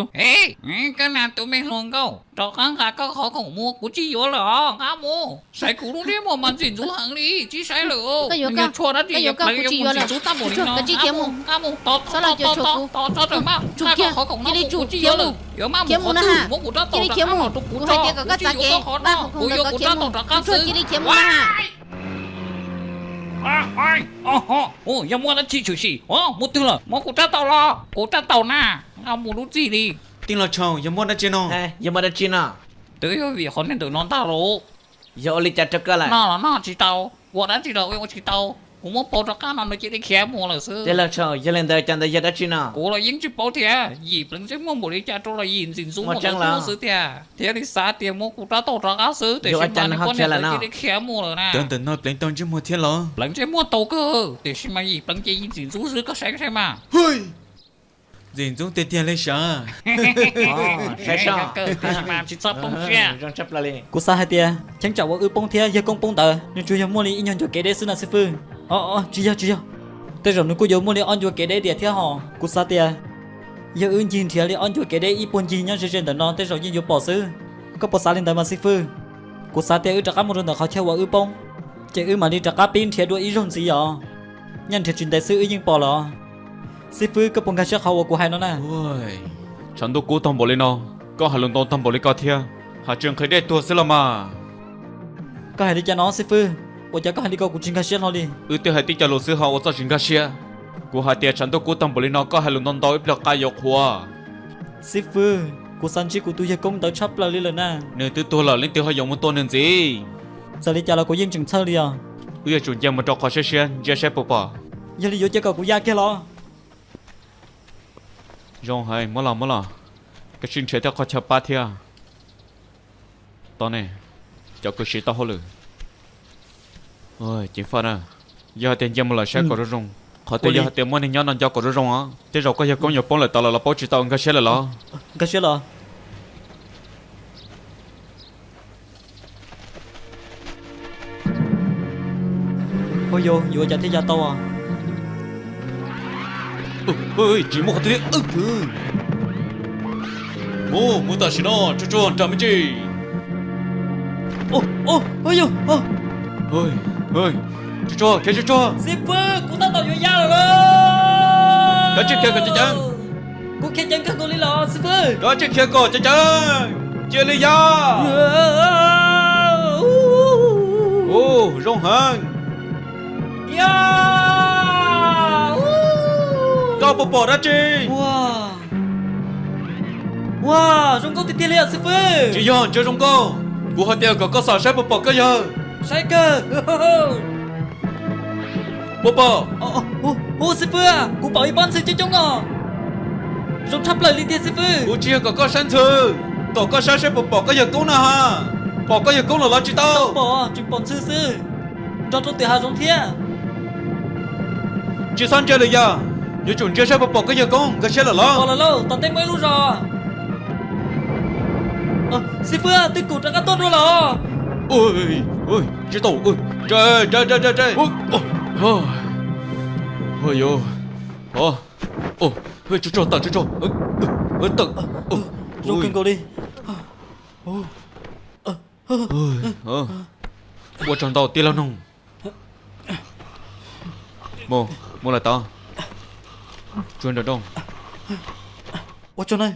Koj na tus me hluas nkauj, rov qab nqa koj qhov khoom mus, kuv tsis yuav lawm os, nqa mus. Saib kuv lub ntsej muag mas ntxim ntxub heev li, tsis saib lawm. Koj yuav tshuaj dab tsi yuav pleev yuav mus ntxim ntxub tag npaum li no? Nqa mus, nqa mus, tos, tos, tos, tos, tso rawm mas, nqa koj qhov khoom no mus, kuv tsis yuav lawm. Yuav mas mus qhov twg, muab kuv rab taus rov qab los rau kuv tso, kuv tsis yuav koj qhov no, kuv yuav kuv rab taus rov qab xwb. Yog muaj dab tsi tshwm sim, muaj twg lawm, muab kuv rab taus los, kuv rab taus na, nqa mus lub txim li. Tij laug Tshaus, yog muaj dab tsi no? Yog muaj dab tsi no? Twb yog vim qhov niag ntawm no ntag lauj. Yog ua li cas rau koj lawm? Noj los noj tsis tau, ua dab tsi los ua tsis tau. Kuv muab pauv rov qab no nws cia li khiav mus lawm xwb. Tij laug Tshaus, yog li ntawd cov ntawd yog dab tsi no? Kuv los yeej tsis paub thiab, yim pleev ntsej muag npaum li cas rau los yim ntxim ntxub npaum li xwb tiag. Thiaj li xav tias muab kuv rab taus rov qab xwb, tiam sis mas nws poj niam ntawd cia li khiav mus lawm na. Cov ntawm no pleev tau ntsej muag thiab los? Pleev ntsej muag tau kawg, tiam sis mas yim pleev ces yim ntxim ntxub xwb, koj saib saib mas. Ntxim ntxub tiag tiag li sav. Tiam sis mas tsis txhob poob siab. Kuv xav hais tias cheeb tsam uas wb poob thiab yawg koob poob ntawd nws tsuas yog muaj li ib nyuag ncua kev deb xwb na xib fwb. Os, tsis yog, tsis yog. Tej zaum nws kuj yuav muaj li ob ncua kev deb tiag thiab hos. Kuv xav tias yog wb ncig nrhiav li ob ncua kev deb ib puag ncig nyob ze ze ntawm no tej zaum yeej yuav pom xwb. Koj puas xav li ntawd mas xib fwb? Kuv xav tias wb rov qab mus rau ntawm qhov chaw uas wb poob, ces wb mam li rov qab pib nrhiav dua ib zaug ntxiv os. Nyaj nrhiav tsis ntev xwb wb yeej pom lawm. Xib fwb, koj puas nkag siab qhov uas kuv hais no na? Tshav ntuj kub tag npaum li no, koj hais lus ntau tag npaum li ko thiab, hais tsis nqhis dej tuag xwb los mas. Koj hais li cas no xib fwb? Ua cas koj hais li ko kuv tsis nkag siab hlo li. Wb twb hais tib co lus xwb ho ua txoj tsis nkag siab. Kuv hais tias tshav ntuj kub tag npaum li no koj hais lus ntau ntau ib pliag qa yuav qhuav. Xib fwb, kuv xav ntsib kuv tus yawg koob ntawd tshaj plaws li lawm na. Nws twb tuag lawm leej twg ho yuav mus tua nws ntxiv? Txawm li cas los kuv yeej tseem txhawj li os. Wb yuav tsum nce mus rau qhov siab siab ntsia saib puas pom. Yog li yuav cia kom kuv ya kiag los? Zoo hais, muab los, muab los. Koj sim nrhiav tej qhov chaw pab thiab. Tau ne, cov kws siv tau hauj lwm. Ceev faj na, yog hais tias nce mus lawm saib kom zoo zoo. Qhov twg yog hais tias muaj neeg nyob no nco kom zoo zoo os. Tej zaum koj yawg koob yuav poob lawm tas lawm los paub tsis tau, nkag siab lawm los? Nkag siab los. Ua yus, yuav ua cas thiaj ya tau os? Tsis muaj qhov twg. Mus, mus tam sim no, tsuag tsuag nrog me ntsis. Tsuag tsuag, khiav tsuag tsuag. Xib fwb, kuv tab tom yuav ya lawm. Kav tsij khiav kom ceev ceev. Kuv khiav ceev kawg nkaus li los xib fwb. Koj tsis khiav kom ceev ceev, cia li ya. Ua zoo heev. Koj puas pom dab tsi? Ua, zoo nkauj tiag tiag li os xib fwb. Tsis yog ntsia zoo nkauj, kuv hais tias kom koj xam saib puas pom koj yawg. Saib kawg. Puas pom? Hu xib fwb, kuv pom ib pob ntxhw coob coob os. Zoo tshaj plaws li tiag xib fwb. Kuv tsis yog kom koj saib ntxhw, kom koj saib saib puas pom koj yawg koob na ha. Pom koj yawg koob los los tsis tau? Pom, tseem pom ntxhw xwb, nrog rau tim hav zoov thiab. Tsis txhob ntsia lawm yog, yuav tsum ntsia saib puas pom koj yawg koob nkag siab lawm los. Pom lawm lauj, tom tej muaj ib lub zos. Xib fwb, twj kum rov qab tuaj dua los. Tsis tau, tawm, tawm. Zoo kawg nkaus li. Ua tsaug ntau tij laug noog. Mus, mus lawm tod. Tsuag nrog nrooj. Ua tsaug na.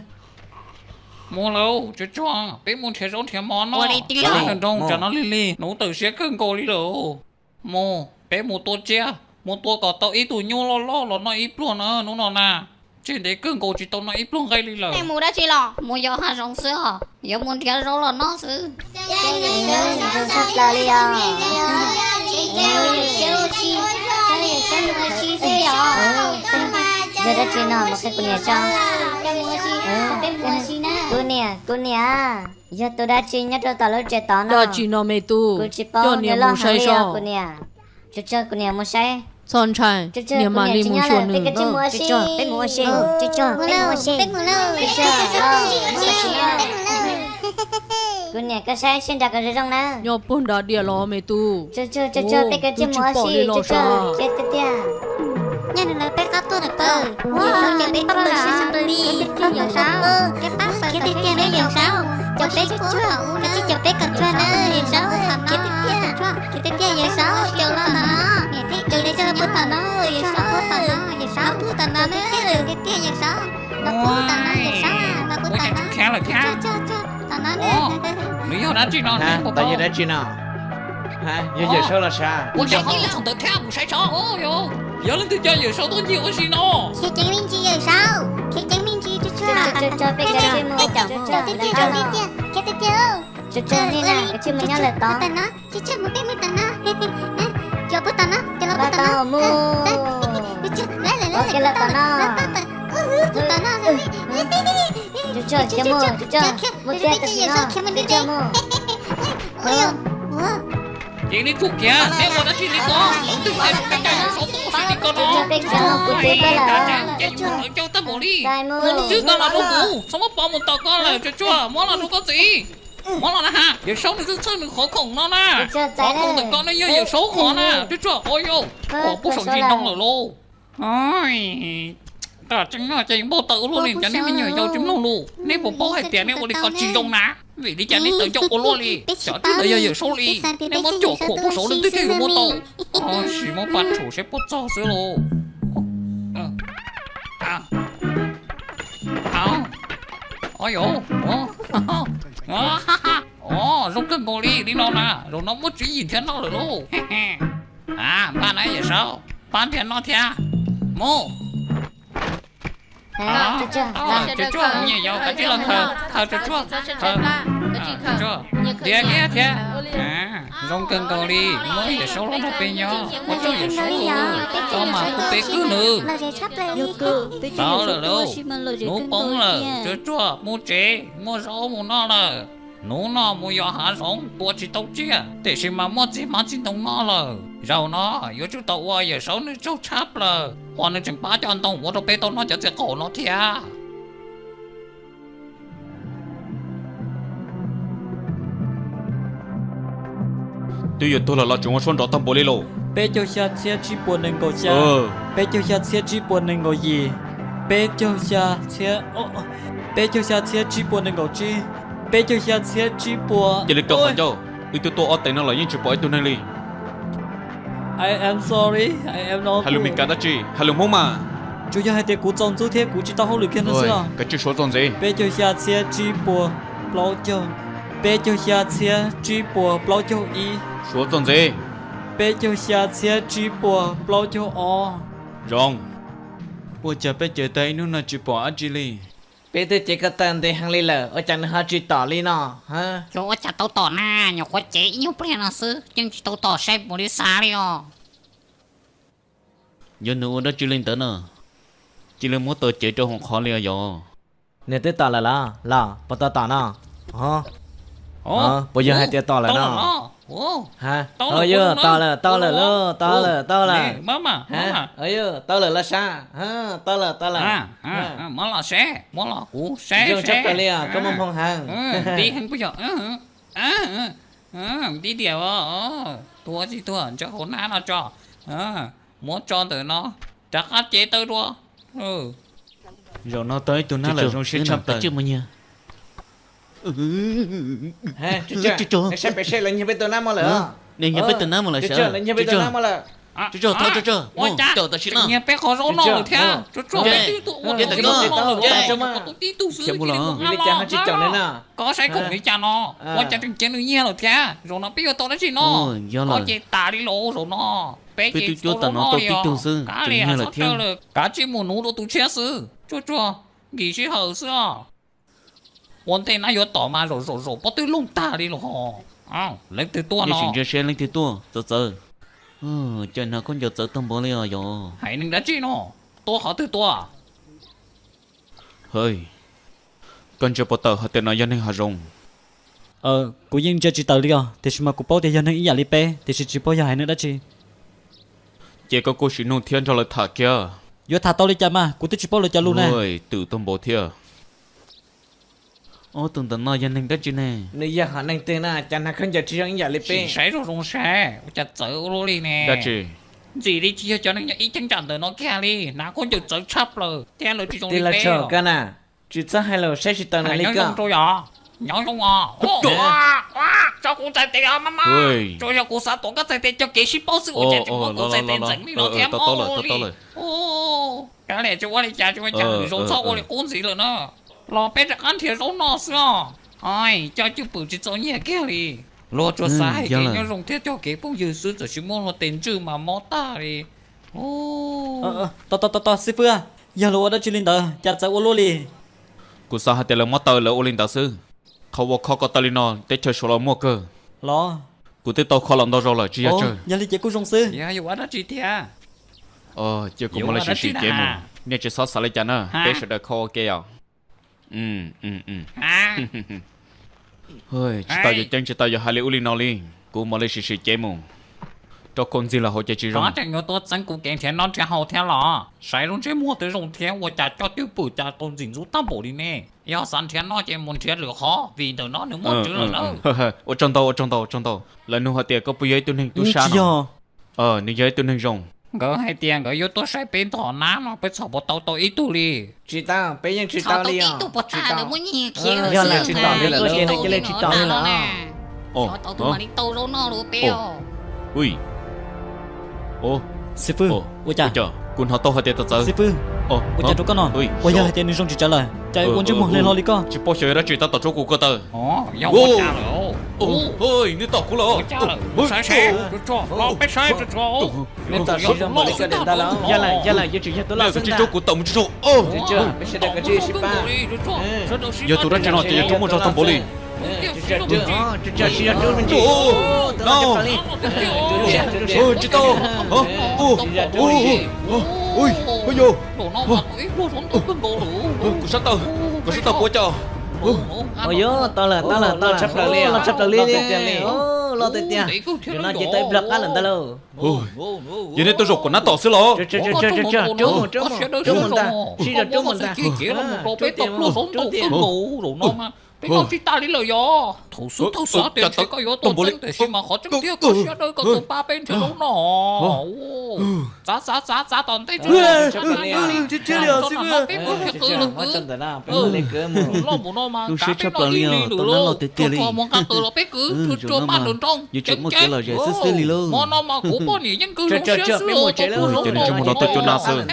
Mus lauj, tsuag tsuag, peb mus nrhiav zaub nrhiav mov noj. Tsuag nrog nrooj, tsam no lig lig, hnub tawm siab kawg nkaus li lawm. Mus, peb mus tua tsiaj, mus tua kom tau ib tug nyuj loj loj los noj ib pluag na hnub no na. Tseg ntev kawg nkaus tsis tau noj ib pluag nqaij li lawm. Mus dab tsi los? Mus yos hav zoov xwb os, yuav mus nrhiav zaub los noj xwb. Zoo tshaj plaws li os. Yog dab tsi no mus qhia kuv niam tso. Kuv niam, kuv niam, yog tus dab tsi nyob rau tom lub tsev tod no? Dab tsi no me tub? Kuv tsis paub, nws loj heev li os kuv niam. Tsuag tsuag, kuv niam mus saib. Txhob ntshai, niam mam li mus xyuas nws. Peb mus ua si, peb mus ua si, tsuag tsuag, peb mus ua si. Kuv niam, koj saib seb nrad kom zoo zoo na. Nyob puag nrad diam los me tub? Tsuag tsuag, peb kav tsij mus ua si, tsuag tsuag, khiav tiag tiag. Nyob nws lawv peb qab tuaj na pawg. Yawm Saub, ces peb pab pawg sib xeem li. Yawm Saub, khiav tiag tiag ne Yawm Saub. Caum peb tsuag tsuag, kav tsij caum peb kom tsuag na Yawm Saub. Khiav tiag tiag, khiav tiag tiag Yawm Saub, caum los tom no. Caum li tsuag puag tom no Yawm Saub, Yawm Saub puag tom no na. Tiag tiag Yawm Saub, los puag tom no Yawm Saub, los puag tom no. Tsuag tsuag, tom no na. Nws yog dab tsi no? Yog dab tsi no? Yog Yawm Saub los sav. Ua cas ho mus thaum ntawd thiab, mus saib tso. Yog leej twg coj Yawm Saub tuaj ncig ua si no? Khiav ceev me ntsis Yawm Saub, khiav ceev me ntsis tsuag tsuag. Caum tiag tiag, caum tiag tiag, khiav tiag tiag. Tsuag tsuag, nim na, kav tsij mus nyob lawm tod. Tsuag tsuag, mus peb mus tom no. Caum puag tom no, caum los puag tom no. Mus. Tsuag tsuag, lawv lawv lawv lawv tom no. Puag tom no. Tsuag tsuag, khiav mus, tsuag tsuag, mus tiag tam sim no, tsuag tsuag mus. Ces neb tsum kiag, neb ua dab tsi li ko? Leej twg hais tias peb coj Yawm Saub tuaj ua si li ko no? Tsuag tsuag, peb khiav mus, kuv txiv tuaj lawm. Coj tag npaum li. Ua lub tswb ko los rau kuv, txhob muab pov mus tom koj lawm, tsuag tsuag, muab los rau koj txiv. Muab los na ha, Yawm Saub nws txhawj txhawj nws qhov khoom no na. Qhov khoom ntawm koj no yog Yawm Saub qhov na, tsuag tsuag, o yau, pom puag saum ntsis ntoo lawm lauj. Tam tseeb no ces npau taws ua luaj li, cov nej me nyuam yaus tsis mloog lus, nej puas paub hais tias nej ua li ko tsis zoo na? Vim li cas nej tawv ncauj ua luaj li? Cov tib ntawd yog Yawm Saub li, nej muab cuam khuam puag saud leej twg thiaj yuav muab tau. Tab sis muab pab tshum seb puas txog xwb lauj. Zoo kawg nkaus li, li no na, zaum no muaj tswv yim nrhiav noj lawm lauj. Npaj na Yawm Saub, pab nrhiav noj thiab. Mus. Tsuag tsuag, me nyuam yaus kav tsij los khaws, khaws tsuag tsuag, khaws tsuag tsuag, nrhiav nrhiav thiab. Zoo kawg nkaus li, muaj Yawm Saub los nrog peb nyob, ua tsaug Yawm Saub, tau mas kuv peb kwv nws. Tau lawm lauj, hnub poob lawm, tsuag tsuag, mus tsev, muaj zaub mus noj lawm. Hnub no mus yos hav zoov tua tsis tau tsiaj, tiam sis mas muaj txiv hmab txiv ntoo noj lawm. Zaum no yuav tsum tau ua Yawm Saub nws tsaug tshaj plaws uas nws tseem pab coj ntoo ua rau peb tau noj cov txiv qaum no thiab. Twb yuav tuag los los tseem ua suab nrov tag npaum li lauj. Peb caug xya txhiab tsib puas nees nkaum xya, peb caug xya txhiab tsib puas nees nkaum yim, peb caug xya txhiab, peb caug xya txhiab tsib puas nees nkaum tsib, peb caug xya txhiab tsib puas. Cia li kaw qhov ncauj, wb twb tuaj ob teev no los yeej tsis pom ib tug neeg li. I am sorry, I am not. Hais lus Meskas dab tsi? Hais lus Hmoob mas. Tsuas yog hais tias kuv txaus ntxub thiab kuv tsis tau hauj lwm kiag no xwb os. Kav tsij suav txog ntxiv. Peb caug xya txhiab tsib puas plaub caug, peb caug xya txhiab tsib puas plaub caug ib. Suav txog ntxiv. Peb caug xya txhiab tsib puas plaub caug ob. Zoo. Ua cas peb cev taws ib hnub no tsis pom dab tsi li? Peb twb cev ko taw ntev heev li lawm, ua cas nws ho tsis tom li no? Xyov ua cas tau tom na, nyuam qhuav cev ib nyuag pliag no xwb yeej tsis tau tom sai puas li xav li os. Yog nws ua dab tsi li ntawd na, cia li muab taws cev rau hauv qhov li os yog. Nws twb tom lawm los? Los puas tau tom no? Puas yog hais tias tom lawm no? Yog tau lawm, tau lawm lauj, tau lawm, tau lawm. Yog tau lawm los sav, tau lawm, tau lawm. Muab los seb, muab los kuv seb. Zoo tshaj plaws li os, koj muaj hmoo heev. Nti heev puas yog? Nti diam, tuag tsis tuag, ntsawj hauv hnab no tso. Muab tso ntawm no, rov qab cev taw dua. Zaum no tau ib tug nab lawm zoo siab tshaj plaws. Saib pem seb lawv nyiag peb tus nab mog lawm. Nws nyiag peb tus nab mog lawm, lawv nyiag peb tus nab mog lawm. Tsuag tsuag, thov tsuag tsuag, mus caum tam sim no. Nyiag peb qhov zaub no lawm thiab. Tsuag tsuag, peb twb tuaj ua tib tug xwb, cia li mus hab los. Tsis caum nws na. Koj saib koom li cas no, ua cas tseem cia nws nyiag lawm thiab? Zaum no peb yuav tau dab tsi no? Koj ces tas li los zaum no. Peb ces tau zaub noj li os. Kav liam, txhob raws lawm, kav tsij mus nuv dua tus tshiab xwb. Tsuag tsuag, nkim sij hawm xwb os. Ua ntej nab yuav tom mas zaum zaum zaum pob twg loog tag li los hos. Leej twg tuaj no? Sim ntsia seb leej twg tuaj, txawv txawv. Cov nas khaub ncaws txawv tag npaum li os yog. Haiv neeg dab tsi no? Tuaj qhov twg tuaj? Hawj, koj ntsia puas tawm hais tias no yog neeg hav zoov? Kuv yeej ntsia tsis tawm li os, tiam sis mas kuv paub tias yog neeg ib yam li peb, tiam sis tsis paub yog haiv neeg dab tsi. Ces koj kuj sim nug thiab nrog lawv tham kiag. Yuav tham tau li cas mas kuv twb tsis paub lawv cov lus ne. Twm tag npaum thiab. Ob tug ntawm no yog neeg dab tsi ne? Nws yog haiv neeg twg na, cas nas khaub ncaws tsis zoo ib yam li peb? Saib zoo zoo saib, ua cas txawv ua luaj li ne? Dab tsi? Ntxim li tsis yog cov neeg nyob ib cheeb tsam ntawm no kiag li, nas khaub ncaws txawv tshaj plaws thiab lawv tsis zoo li peb. Tsis txhob hais lus, saib tsis taus nws li koj. Nyob zoo os. Tso kuv txhais tes os, maj maj. Tsuas yog kuv xav tuav koj txhais tes coj kev sib paub xwb, ua cas tseem muab kuv txhais tes ntxeev li no thiab mog li. Kav liam, tsis ua li cas, tsis ua li cas, zoo txhob ua li qub ntxiv lawm na. Los peb rov qab nrhiav zaub noj xwb os. Coj cwj pwm tsis txaus nyiaj kiag li. Luag tsuas xav hais kev nyob zoo thiab coj kev phooj ywg xwb, txawm sis muab luag tes ntswj mas mob tag li. Tos tos tos, xib fwb, yog lawv ua dab tsi li ntawd cas txawv ua luaj li? Kuv xav hais tias lawv mob taw lawv ua li ntawd xwb. Qhov uas kho ko taw li no teb chaws Suav los muaj kawg. Los, kuv twb tau kho los ntau zaus lawm tsis yog tsawg. Yog li ces kuj zoo xwb. Yog yuav ua dab tsi thiab? Cia kuv mus li sim sim kev mus, nej tsis txhob xav li cas na, peb sawv daws kho ua ke os. Tsis tau yuav ceeb tsis tau yuav hais li ub li no li, kuv mus li sim sim kev mus. Rau khau ntxig los hauv ces tsis zoo. Tseem yuav tuaj txeeb kuv kev nrhiav noj nrhiav haus thiab los? Saib lub ntsej muag twb zoo thiab ua cas coj cwj pwm cas tau ntxim ntxub tag npaum li ne? Yog xav nrhiav noj ces mus nrhiav lwm qhov, vim ntawm no nws muaj tswv lawm na. Ua tsaug ntau, ua tsaug ntau, ua tsaug ntau. Lawv nug hais tias koj puas yog ib tug neeg tub sab no? Nws yog ib tug neeg zoo. Nkawd hais tias nkawd yuav tuaj saib peb nthos nab no, peb txhom puas tau tau ib tug li. Tsis tau, peb yeej tsis tau li os. Tsis tau. Yog lawv tsis tom li lawm ces nws cia li tsis tom li lawm. Xyov tau tus mam li tau zaub noj rau peb os. Xib fwb, ua cas? Kuv hnov tau hais tias txawv txawv. Xib fwb, ua cas rau koj no? Uas yog hais tias nws zoo tsis tsawv lawm cas ua ntsej muag hle hlo li koj? Tsis paub xyov yog dab tsi tab tom tsuab kuv ko taw. Nws tom kuv lawm. Nws tom siv zog npaum li koj li ntawd lawm. Yog lawm, yog lawm, yuav tsum yog tus loj xwb ntag. Tsis rub kuv tawm mus tsuag tsuag. Yog tus dab tsi no ces yog rub muaj zog tag npaum li. Tsis tau. Kuv sab taw, kuv sab taw puas cas? Yog, tau lawm, tau lawm, tau lawm, tshaj plaws li, tshaj plaws li, loj tiag tiag li, loj tiag tiag. Zaum no ces tau ib nplag qab lawm ntag lauj. Yog nej tuaj zaum kuv nab tom xwb los? Rub mus ntag, sib zog rub mus ntag. Rub tiag, rub tiag. Peb noj tsis tas li lawm yog. Thaum xub thawj xav tias ntshe koj yuav tuaj txeeb tiam sis mas qhov tseeb tiag koj siab dawb koj tuaj pab peb nrhiav lub no. Txav txav txav txav tom ntej tsis txav li. Peb kwv thiab kwv loj mus no mas kav peb noj ib hlis lwm lauj. Tsuag tsuag mus nqa taws los peb kwv, tsuag tsuag maj lwm nroog ceev ceev. Hmo no mas kuv poj niam yeej kawg zoo siab xwb los tau kuv zoo tau no xwb.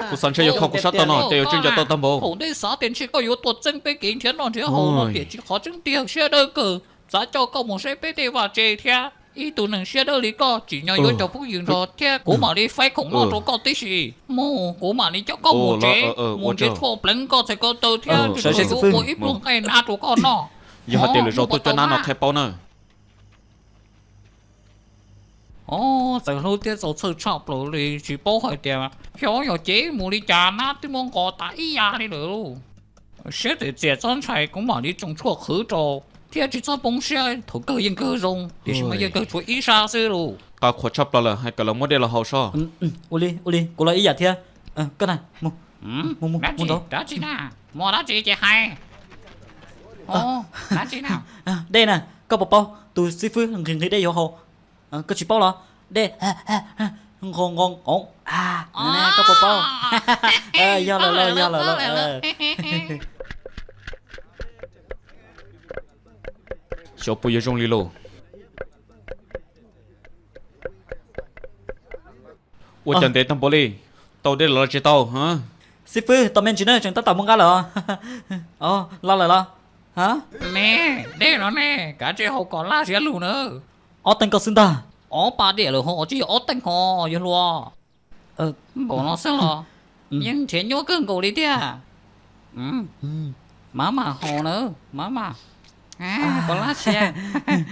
Kuv xav ntshe yuav kho kuv sab tau no ces yuav tseem nco tau tag npaum. Thaum ntej xav tias ntshe koj yuav tuaj txeeb peb kev nrhiav noj nrhiav haus no tiam sis qhov tseeb tiag siab dawb kawg. Xav coj koj mus saib peb tej vaj tse thiab. Ib tug neeg siab dawb li koj tsim nyog yuav cov phooj ywg nrog thiab kuv mam li faib khoom noj rau koj tib si. Mus kuv mam li coj koj mus tsev, mus nrhiav tshuaj pleev koj txhais ko taw thiab ua ib pluag nqaij nab rau koj noj. Yog hais tias lwm zaus tuaj coj nab no qhia paub na. Txawm hlub thiab txaus txhawj tshaj plaws li tsis paub hais tias xyov yog cev mus li cas nab twb muab nqos tas ib yam li lawm. Siab txias txias txhob ntshai, kuv mam li tsoo tshuaj qhwv rau thiab tsis txhob poob siab, thaum kawg yeej kawg zoo tiam sis mas yeej kawg tshuav ib sab xwb lauj. Qab qhuas tshaj plaws lawm, hais kom lawv muab dej los haus soj. Ua li, ua li, kuv los ib yam thiab. Koj na, mus, mus, mus, mus ntawd. Dab tsi na? Muaj dab tsi ces hais. Dab tsi na? Dej na, koj puas paub tus xib fwb nqhis nqhis dej yuav haus. Koj tsis paub los? Dej nqos nqos qoov, koj puas paub? Yog lawm lauj, yog lawm lauj. Xyov puas yuav zoo li lauj. Ua cas ntev tag npaum li, tau dej los los tsis tau? Xib fwb, tos me ntsis na, tseem tab tom mus nqa lawm. Los lawm los? Me, dej no ne, kav tsij haus kom laj siab lug na. Ob teeg ko xwb ntag. Ob pab diam lawm ho tsis yog ob teeg ho, yog luag. Npaum no xwb los yeej nrhiav nyuaj kawg nkaus li tiag. Maj mam haus na, maj mam. Kom laj siab.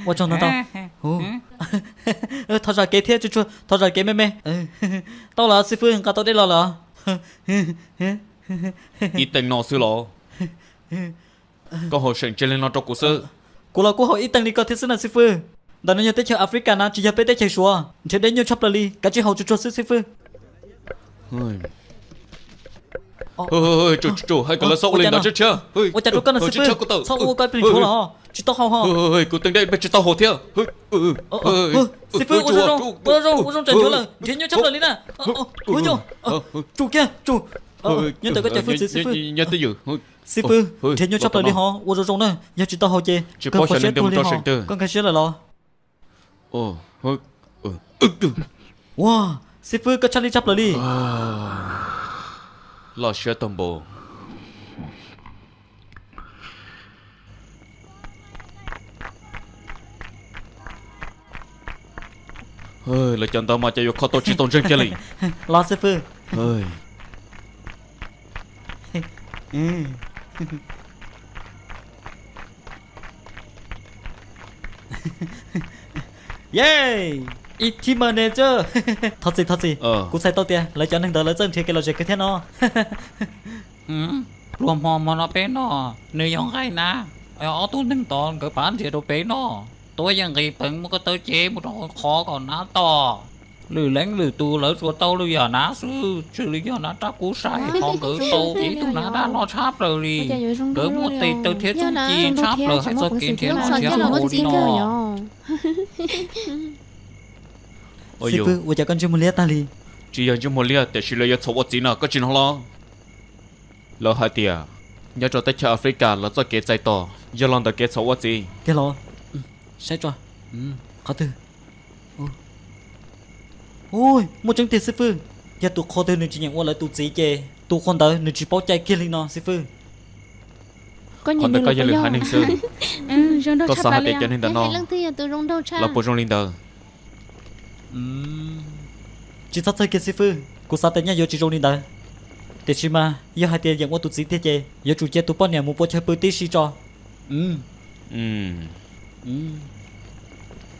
Ua tsaug ntau ntau. Thov zam kev thiab, tsuag tsuag thov zam kev me me. Tau lawm, xib fwb nqa tau dej los lawm. Ib teeg no xwb los? Koj haus seem tsis li no rau kuv xwb. Kuv los kuj haus ib teeg li koj thiab xwb na xib fwb. Ntawm no yog teb chaws Africa na, tsis yog peb teb chaws Suav. Nrhiav dej nyuaj tshaj plaws li, kav tsij haus tsuag tsuag xwb xib fwb. Tsuag tsuag, hais kom lawv xav ua li ntawd tshiab tshiab. Ua cas rau koj no xib fwb? Txhob ua koj plig nthuav los, tsis tau haus ho. Kuv teev dej peb tsis tau haus thiab. Xib fwb, ua zoo zoo, ua zoo zoo, ua zoo tseem nthuav lawm, nrhiav nyuaj tshaj plaws li na. Tsum kiag, tsum. Nyob ntawm koj cov fwj txwv xib fwb. Xib fwb, nrhiav nyuaj tshaj plaws li ho, ua zoo zoo na, yog tsis tau haus ces kawg pom siab tuag li ho. Koj nkag siab lawm los? Ua, xib fwb, koj tshaj lij tshaj plaws li. Loj siab tag npaum. Lawv cov ntawd mas cas yuav kho tau tsis tau ntseeg kiag li. Los xib fwb. Ye, ib thib mas ne txawj. Thov txim, thov txim. Kuv txhais tau tias lawv cov neeg ntawd lawv txawj nrhiav kev lom zem kawg thiab no. Pluag hmo hmo no peb noj, nws yog nqaij nab, ob tug neeg tod nkawd pab nrhiav rau peb noj. Tuaj yeej nqis peev mus ko taw cev mus rau qhov kom nab tom. Lwm leej lwm tus lawv tsuas tau lwm yam nab xwb, tsis li yog nab rab kub sai ho nkawd tau ib tug nab daj loj tshaj plaws li. Nkawd muaj tes taw thiab txuj ci tshaj plaws hais txog kev nrhiav noj nrhiav haus li no. Xib fwb, ua cas koj ntsej muag liab tag li? Tsis yog ntsej muag liab tiam sis lawv yuav txhaum ua txiv no, koj tsis hnov los? Lawv hais tias nyob rau teb chaws Africa lawv txoj kev txais tos yog los ntawm kev txhaum ua txiv. Tiag los? Saib tso. Qhov twg? Ui, muaj tseeb tiag xib fwb. Yog tus qhua twg nws tsis nyeem ua lawv tus txiv ces tus qhua ntawd nws tsis paub cai kiag li no xib fwb. Qhov ntawd koj yog lwm haiv neeg xwb. Koj xav hais tias cov neeg ntawm no los puas zoo li ntawd? Tsis txhob txhawj kiag xib fwb, kuv xav tias nyaj yuav tsis zoo li ntawd. Tiam sis mas yog hais tias yeem ua tus txiv tiag ces yuav tsum cia tus poj niam mus pua chaw pw tib si tso.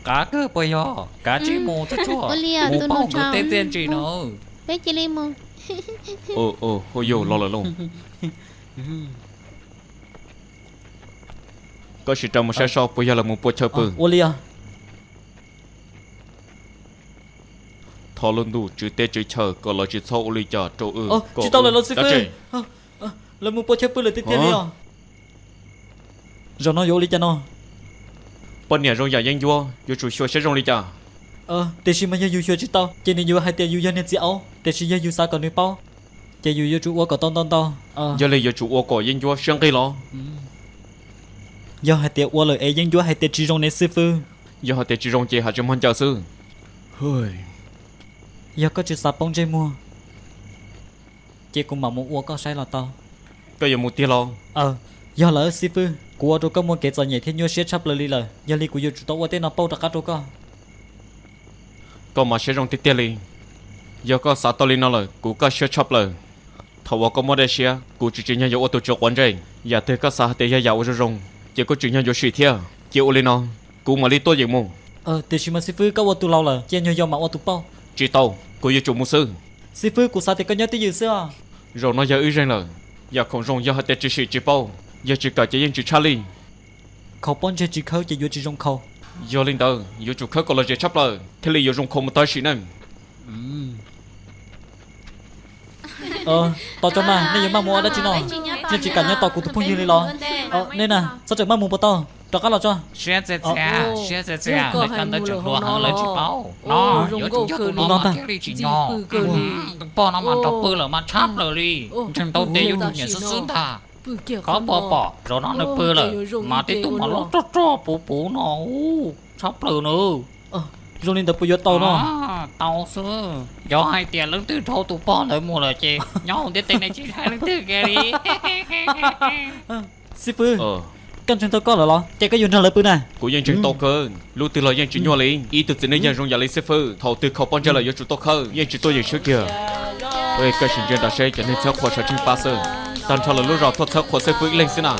Qav kawg puas yog? Kav tsij mus tsuag tsuag, mus pauj nkawd tej txiaj ntsig no. Peb cia li mus. Hu yus los lawm lauj. Koj sim rau mus saib seb puas yog lawv mus pua chaw pw. Ua li os. Thov lub ntuj tswv teb tswv chaw kom lawv tsis txhob ua li cas rau wb. Tsis tau lawm los xib fwb. Lawv mus pua chaw pw lawm tiag tiag li os. Zaum no yuav ua li cas no? Poj niam zoo yam yeeb ncuab yuav tsum xyuas siab zoo li cas? Tiam sis mas yog yus xyuas tsis tau ces nws yuav hais tias yus yog niag txiv aub, tiam sis yog yus xav kom nws paub ces yus yuav tsum ua kom tau ntau ntau. Yog li yuav tsum ua kom yeeb ncuab siab nqig los? Yog hais tias ua lawm es yeeb ncuab hais tias tsis zoo ne xib fwb? Yog hais tias tsis zoo ces hais tsis muaj ncaws xwb. Yog koj tsis xav poob ntsej muag ces kuv mam mus ua koj saib los tau. Koj yuav mus tiag los? Yog lawm xib fwb, kuv ua rau koj muaj kev txom nyem thiab nyuaj siab tshaj plaws li lawm, yog li kuv yuav tsum tau ua tej no pauj rov qab rau koj. Koj mas siab zoo tiag tiag li. Yog koj xav tau li no lawm kuv kaj siab tshaj plaws. Thaum uas koj muaj dej siab kuv tsis tsim nyog yuav ua tus tswv quav ntsej. Yam twg koj xav hais tias yog yam uas zoo zoo ces koj tsim nyog yuav sim thiab. Cia ua li no, kuv mam li tuaj yeem mus. Tiam sis mas xib fwb, koj ua tus laus lawm, cia nyuag yau mam ua tus pauj. Tsis tau, kuv yuav tsum mus xwb. Xib fwb, kuv xav tias koj nyob twj ywm xwb os. Zaum no yog wb zeeg lawm, yam khoom zoo yog hais tias tsis sim tsis pauj, yog tsis kawm ces yeej tsis tshaj li. Khaus pob ntseg tsis khawb ces yuav tsis zoo khaus. Yog li ntawd yuav tsum khawb kom lom zem tshaj plaws thiaj li yuav zoo khaus mus tag sim neej. Tos tso mas, nej yuav maj mus ua dab tsi no? Nej tsis kam nyob tos kuv tus phooj ywg li los? Nej na, txhob txawm maj mus puas tau? Rov qab los tso. Siab txias txias, siab txias txias, lawv koj ntawd tseem hluas heev lawv tsis paub no. Yuav tsum yog tus no mas thiaj li tsim nyog. Tus pog no mas nrog pw lawm mas tshab plaws li, ntshe ntau tes yuav tsum nyiam xwb xwb ntag. Koj puas pom zaum no nws pw lawm mas tib tug mas loj rog rog puv puv no, tshab plaws na. Zoo li ntawd puas yuav tau no? Tau xwb, yog hais tias leej twg dhau tus pog ntawd mus lawm ces nyob hauv ntiaj teb no tsis hais leej twg kiag li. Xib fwb, koj ntseeg tau koj lawm los ces koj yuav nrog lawv pw na? Kuv yeej ntseeg tau kawg, lub twg los yeej tsis nyuaj li. Ib tug txiv neej yog zoo yam li xib fwb, thaum twg khaus pob ntseg lawm yuav tsum tau khawb, yeej tsis tuaj yeem swb kiag. Koj sim ntsia nrad seb cov neeg txhawb qhua sawv tsees pab xwb, tag nrho lawv lub zos tuaj txhawb qhua xib fwb ib leeg xwb na.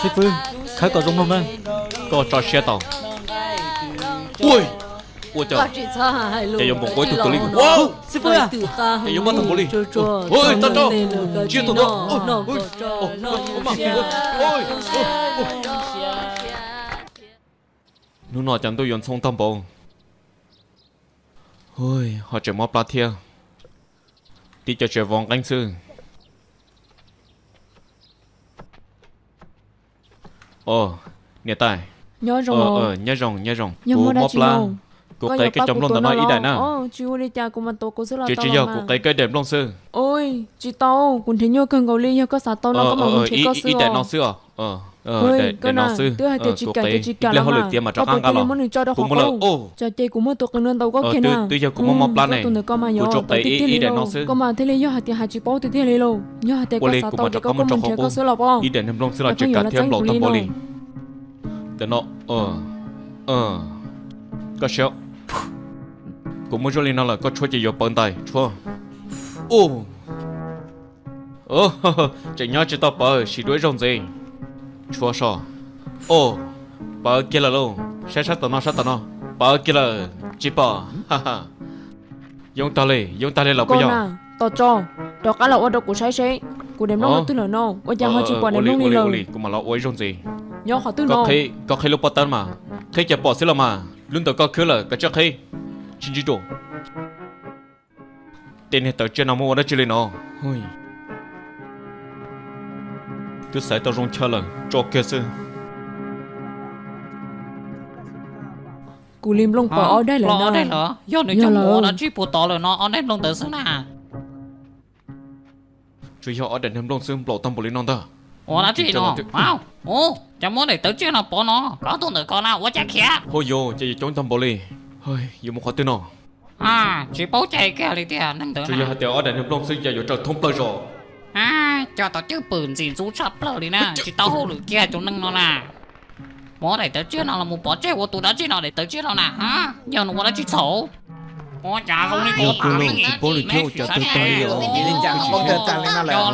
Xib fwb, khawb kom zoo mloog na. Koj tso siab tau. Ua cas yuav npaum npaum ib tug twg li? Xib fwb, yuav muab tag npaum li. Tag nrho, tsiab tag nrho. Hnub no cas ntuj yuav ntxhoo tag npaum. Ho tseem mob plab thiab. Tib co tsev vov nqeeb xwb. Niam tais. Nyob zoo, nyob zoo. Kuv mob plab, kuv qev koj cov nplooj ntawm no ib daim na. Tsis ua li cas, kuv mas tuav kuv xwb los tau. Tsis yog, kuv qev koj ib daim nplooj xwb. Tsis tau, kuv nrhiav nyuaj kawg nkaus li, yog koj xav tau no koj mam mus nrhiav koj xwb. Ib daim no xwb os. Daim no xwb. Twb hais tias tsis kam ces tsis kam los mas, koj puas thiaj li muab nws tso rau qhov qub? Tso ces kuv muab tus qev no ntaus koj kiag na. Twb yog kuv mob mob plab ne, tus ntawm koj mas yuav tau tiag tiag li lauj. Koj mas thiaj li yog hais tias hais tsis paub tiag tiag li lauj. Yog hais tias koj xav tau ces koj kuj mus nrhiav koj xwb los poj. Ib daim niag nplooj xwb los tsis kam thiab, nplaum tag npaum li. Ntawm no, koj siab. Kuv muab zuaj li no lawm koj tshuab ces yuav pawv ntais tshuab. Tseem nyob tsis tau pawv, sim dua ib zaug ntxiv. Tshuab so. Pawv kiag lawm lauj, saib sab tom no, sab tom no. Pawv kiag lawm, tsis pom. Yoob tag li, yoob tag li los puas yog? Tos tso, rov qab los ua rau kuv saib seb kuv daim nplooj twg lawm no, ua cas ho tsis pom daim nplooj li lawm. Kuv mam los ua ib zaug ntxiv. Nyob qhov twg no? Koj qhib lub pob tawb mas, qhib ces pom xwb los mas, lub ntawm koj khwb lawm koj tsis qhib, tsis ntsis ruam. Tej niag tawv tsiaj no muaj ua dab tsi li no? Twb xaiv tau zoo chaw lawm tso kiag xwb. Kuv li nplooj pom ob daim lawm no. Yog nws coj mus ua dab tsi puag tod lawm no, ob daim nplooj ntawd xwb na. Tsuas yog ob daim niag nplooj xwb nplaum tag npaum li no ntag. Ua dab tsi no? Cas muab daim tawv tsiaj no pov no, koj tus ntawm koj na ua cas khiav? Hauj yus, cas yuav coob tag npaum li. Yuav mus qhov twg no? Tsis paub cai kiag li tiag neeg ntawd. Tsuas yog hais tias ob daim niag nplooj xwb cas yuav raug thoob plaws zos. Coj tau cwj pwm ntxim ntxub tshaj plaws li na, tsis tau hauj lwm kiag tus neeg no na. Muab daim tawv tsiaj no los mus pov tseg ua tus dab tsi no daim tawv tsiaj no na? Yog nws ua dab tsi txhaum? Ua cas zoo li kuv tsis paub li thiab, ua cas tawg tag li os.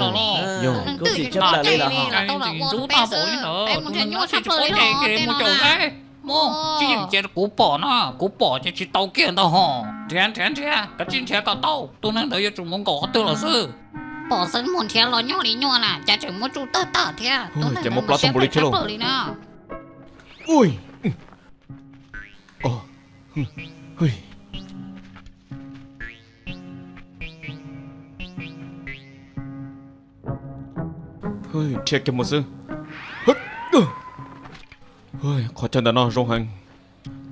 Ntxub tag npaum li ntawd, tus neeg nyob tsis paub cai kiag li mus caum saib. Mus, tsis yeem cia kuv pom no, kuv pom ces tsis tau kiag ntag hos. Nrhiav nrhiav nrhiav, kav tsij nrhiav kom tau, tus neeg ntawd yuav tsum mus nkaum qhov twg lawm xwb. Pom xeeb mus nrhiav los nyuaj li nyuaj na, cas tseem muab tsuj tawg tag thiab. Tus neeg ntawd muaj plab tag npaum li thiab lauj. Dhia kiag mus xwb. Qhov chaw ntawm no zoo heev.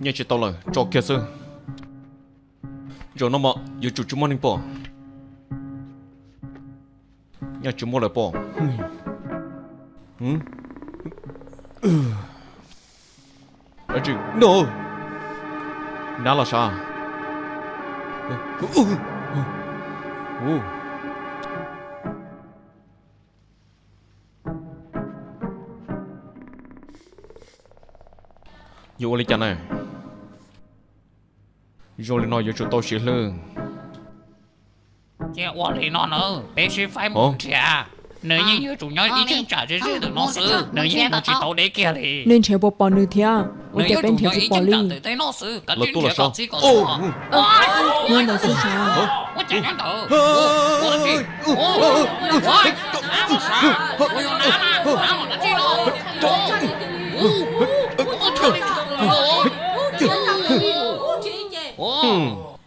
Nyiaj tsis tau lawm, tso kiag xwb. Zaum no mas yuav tsum tsis muaj neeg pom. Nyiaj tsis muaj lawm pom. Nab los sav. Yuav ua li cas na? Zoo li no yuav tsum tau siv hlwb. Cia ua li no na, peb sib faib mus nrhiav. Nws yeej yuav tsum nyob ib cheeb tsam ze ze ntawm no xwb, nws yeej mus tsis tau deb kiag li. Nej nrhiav puas pom nws thiab? Ua cas peb nrhiav tsis pom li? Los tuaj los sav. Nyob ntawd xwb sav.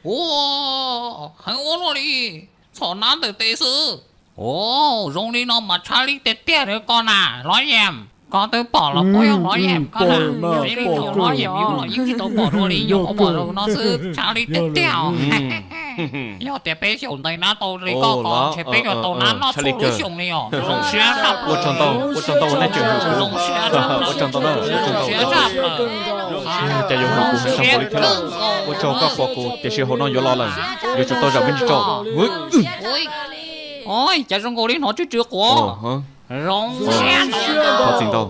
Ua, heev ua luaj li, txhom nab ntawm tes xwb. Ua, zoo li no mas tshaj lij tiag tiag li koj na, Hlob Yam. Koj twb pom los puas yog Hlob Yam koj na? Ib leeg yog Hlob Yam yus los yeej tsis tau pom dua li, yog pom no xwb, tshaj lij tiag tiag os. Yog tias peb xyaum ntes nab tau li koj ko ntshe peb yuav tau nab noj txhua lub xyoo li os. Zoo siab tshaj plaws. Ua tsaug ntau, ua tsaug ntau nej tseem hwm kuv. Ua tsaug ntau na, ua tsaug ntau. Cas yuav hwm kuv heev tag npaum li thiab lawm. Ua tsaug koj qhuas kuv, tiam sis hauv no yuav los lawm, yuav tsum tau zam me ntsis tso. Ua, cas zoo nkaus li hnov tsw tsw quav. Zoo siab ntau. Thov txim ntau.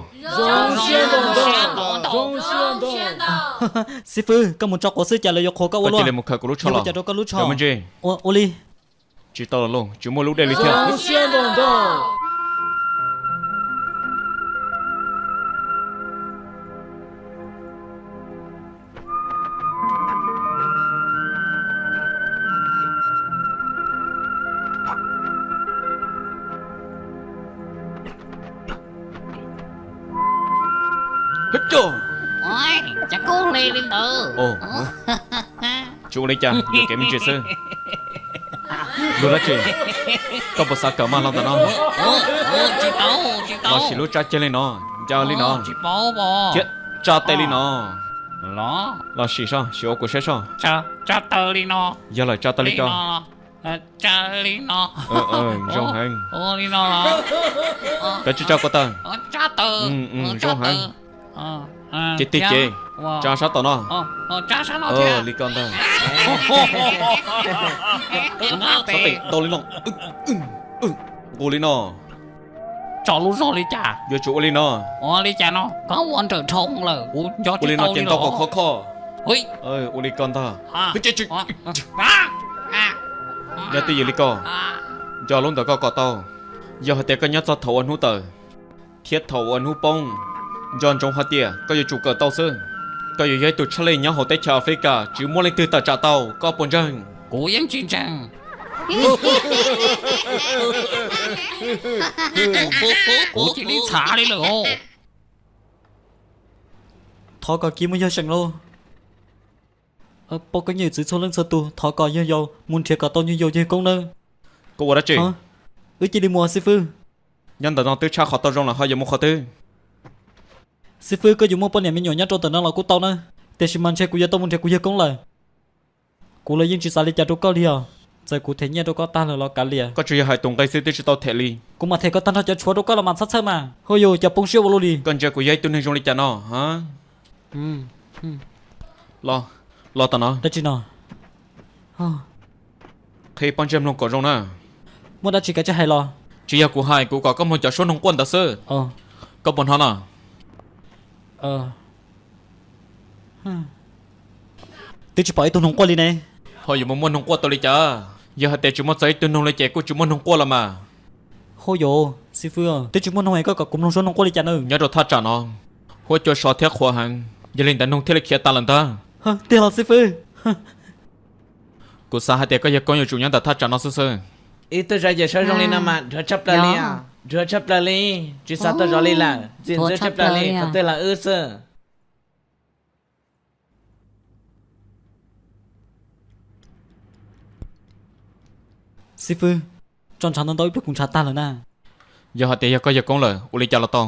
Xib fwb, koj mus tso quav xwb cas lawv yuav qhuas koj ua luaj? Mus khawm kuv lub tsho los. Rau koj lub tsho. Ua li. Tsis tau los lauj, tsis muaj lub dej li thiab. Cas kub hli li ntawd. Tsis ua li cas, yuam kev me ntsis xwb. Lub dab tsi? Koj puas xav kawm mas los ntawm no? Los sim lub tsab ceg li no, ncaws li no, thiab tsa tes li no. Los sim soj, sim ua kuv saib soj. Tsa taw li no. Yog lawm, tsa taw li ko. Tsa li no. Zoo heev. Koj tsis tsa kuv taw. Zoo heev. Ces tig ces tsa sab tom no. Li ko ntag. Sab tes tau li no. Nqus li no. Tso lub zog li cas? Yuav tsum ua li no. Ua li cas no? Koj ua nrawm dhau lawm, kuv nco tsis tau li no. Ua li no ces ntau kom khov kho. Ua li ko ntag. Nyob twj ywm li ko. Nco lub ntawm koj kom tau. Yog hais tias koj nyob txog thaum ua hnub tawm thiab thaum ua hnub poob, nco ntsoov hais tias koj yuav tsum kawm tau xwb. Koj yuav yog ib tug tshaj lij nyob hauv teb chaws Africa, tsis muaj leej twg tawm tsam tau, koj puas ntseeg? Kuv yeej tsis ntseeg. Kuv cia li txhav li lawm os. Thov kom kiag mus yog seem lauj. Poj koob yawm txwv txhua leej txhua tus, thov kom yog yau mus nrhiav kom tau nyuag yaus yawg koob nawb. Koj ua dab tsi? Wb cia li mus xib fwb. Nyob ntawm no twb tshaj qhov tau zoo lawm ho yuav mus qhov twg? Xib fwb, koj yuav muaj poj niam me nyuam nyob rau ntawm no los kuj tau na, tiam sis mas ntshe kuv yuav tau mus nrhiav kuv yawg koob lawm. Kuv los yeej tsis xav li cas rau koj li os, txawm kuv them nyiaj rau koj tag lawm los kav liam. Koj tsuas yog hais tus nqi xwb twb tsis tau them li. Kuv mam them koj tag nrho cov tshuav rau koj los mas txhob txhawj mas. Huj yus, cas poob siab ua luaj li. Koj ntsia kuv yog ib tug neeg zoo li cas no? Los, los tom no. Dab tsi no? Qhib pob ntseg mloog kom zoo na. Muaj dab tsi kav tsij hais los. Tsis yog kuv hais, kuv kom koj mloog cov suab noog quaj ntawd xwb. Koj puas hnov no? Twb tsis pom ib tug noog quaj li ne. Ho yuav mus muaj noog quaj tau li cas? Yog hais tias tsis muaj txog ib tug noog li ces kuj tsis muaj noog quaj los mas. Huj yus, xib fwb, twb tsis muaj noog es koj kom kuv mloog suab noog quaj li cas na? Nyob rau thaj tsam no, huab cua sov thiab qhuav heev, yog li ntawd noog thiaj li khiav tas lawm ntag. Tiag los xib fwb? Kuv xav hais tias koj yawg koob yuav tsum nyob ntawm thaj tsam no xwb xwb. Ib tug zaj yawm saib zoo li no mas dhuav tshaj plaws li os, dhuav tshaj plaws li, tsis xav tuaj zov li lawm, txiv ntxub tshaj plaws li, qhov twg los wb xwb. Xib fwb, tso ntshav ntau ntau ib pliag kuv ntshav tag lawm na. Yog hais tias yog koj yawg koob lawm ua li cas los tau.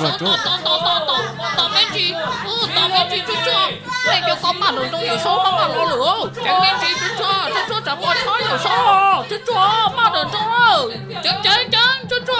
Tsuag, tsuag, tsuag, tsuag, tau me ntsis, tau me ntsis Tsuag, tsuag. Hle cov ko maj nroos nroos Yawm Saub maj maj los lawm. Ceev me ntsis Tsuag, tsuag, tsuag, tsuag, tsam muaj chob Yawm Saub, Tsuag, tsuag, maj nroos nroos. Ceev ceev ceev Tsuag, tsuag.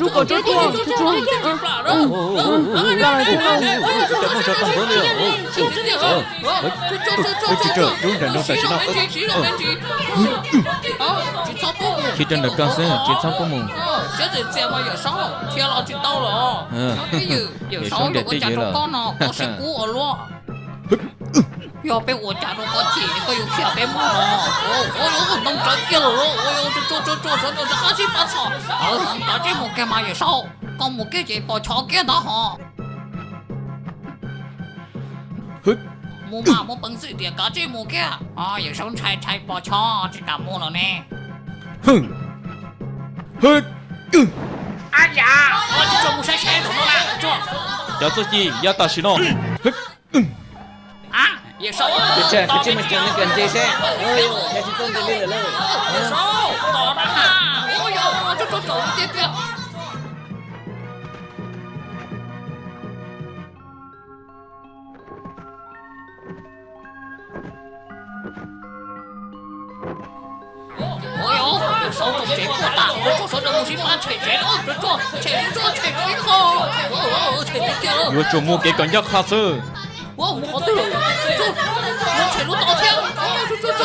rub kom tsuag tsuag. Rub nram nroog tam sim no. Khiav rau nram koj xwb, tsis txhob pub mus. Yawm Saub ntiam twj ywm lawm. Yog peb ua cas rau koj chim koj yuav khiav peb mus no? Ua ntoo tsawv kiag lawm, ua tsuag tsuag tsuag tsuag, sawv daws rov qab sib pab txhom. Kav tsij mus kiag mas Yawm Saub, koj mus kiag ces pos chov kiag ntag hos. Mus mas muaj peev xwm tias kav tsij mus kiag. Yawm Saub ntshai ntshai pos chov tsis kam mus lawm ne. Ab yam, tsis tshua mus saib seb tus no na. Cov txuj ci yav tam sim no. Yawm Saub, Yawm Saub, tos na. Ua, Yawm Saub, tsev puas tas, sawv daws mus sib pab tshem tsev, tshem tsuag tshem tsuag ib qho, tshem tiag tiag. Yuav tsum muaj kev kom ncaj qha xwb. Ua, mus qhov twg lawm? Tshem lub tod thiab. Tshem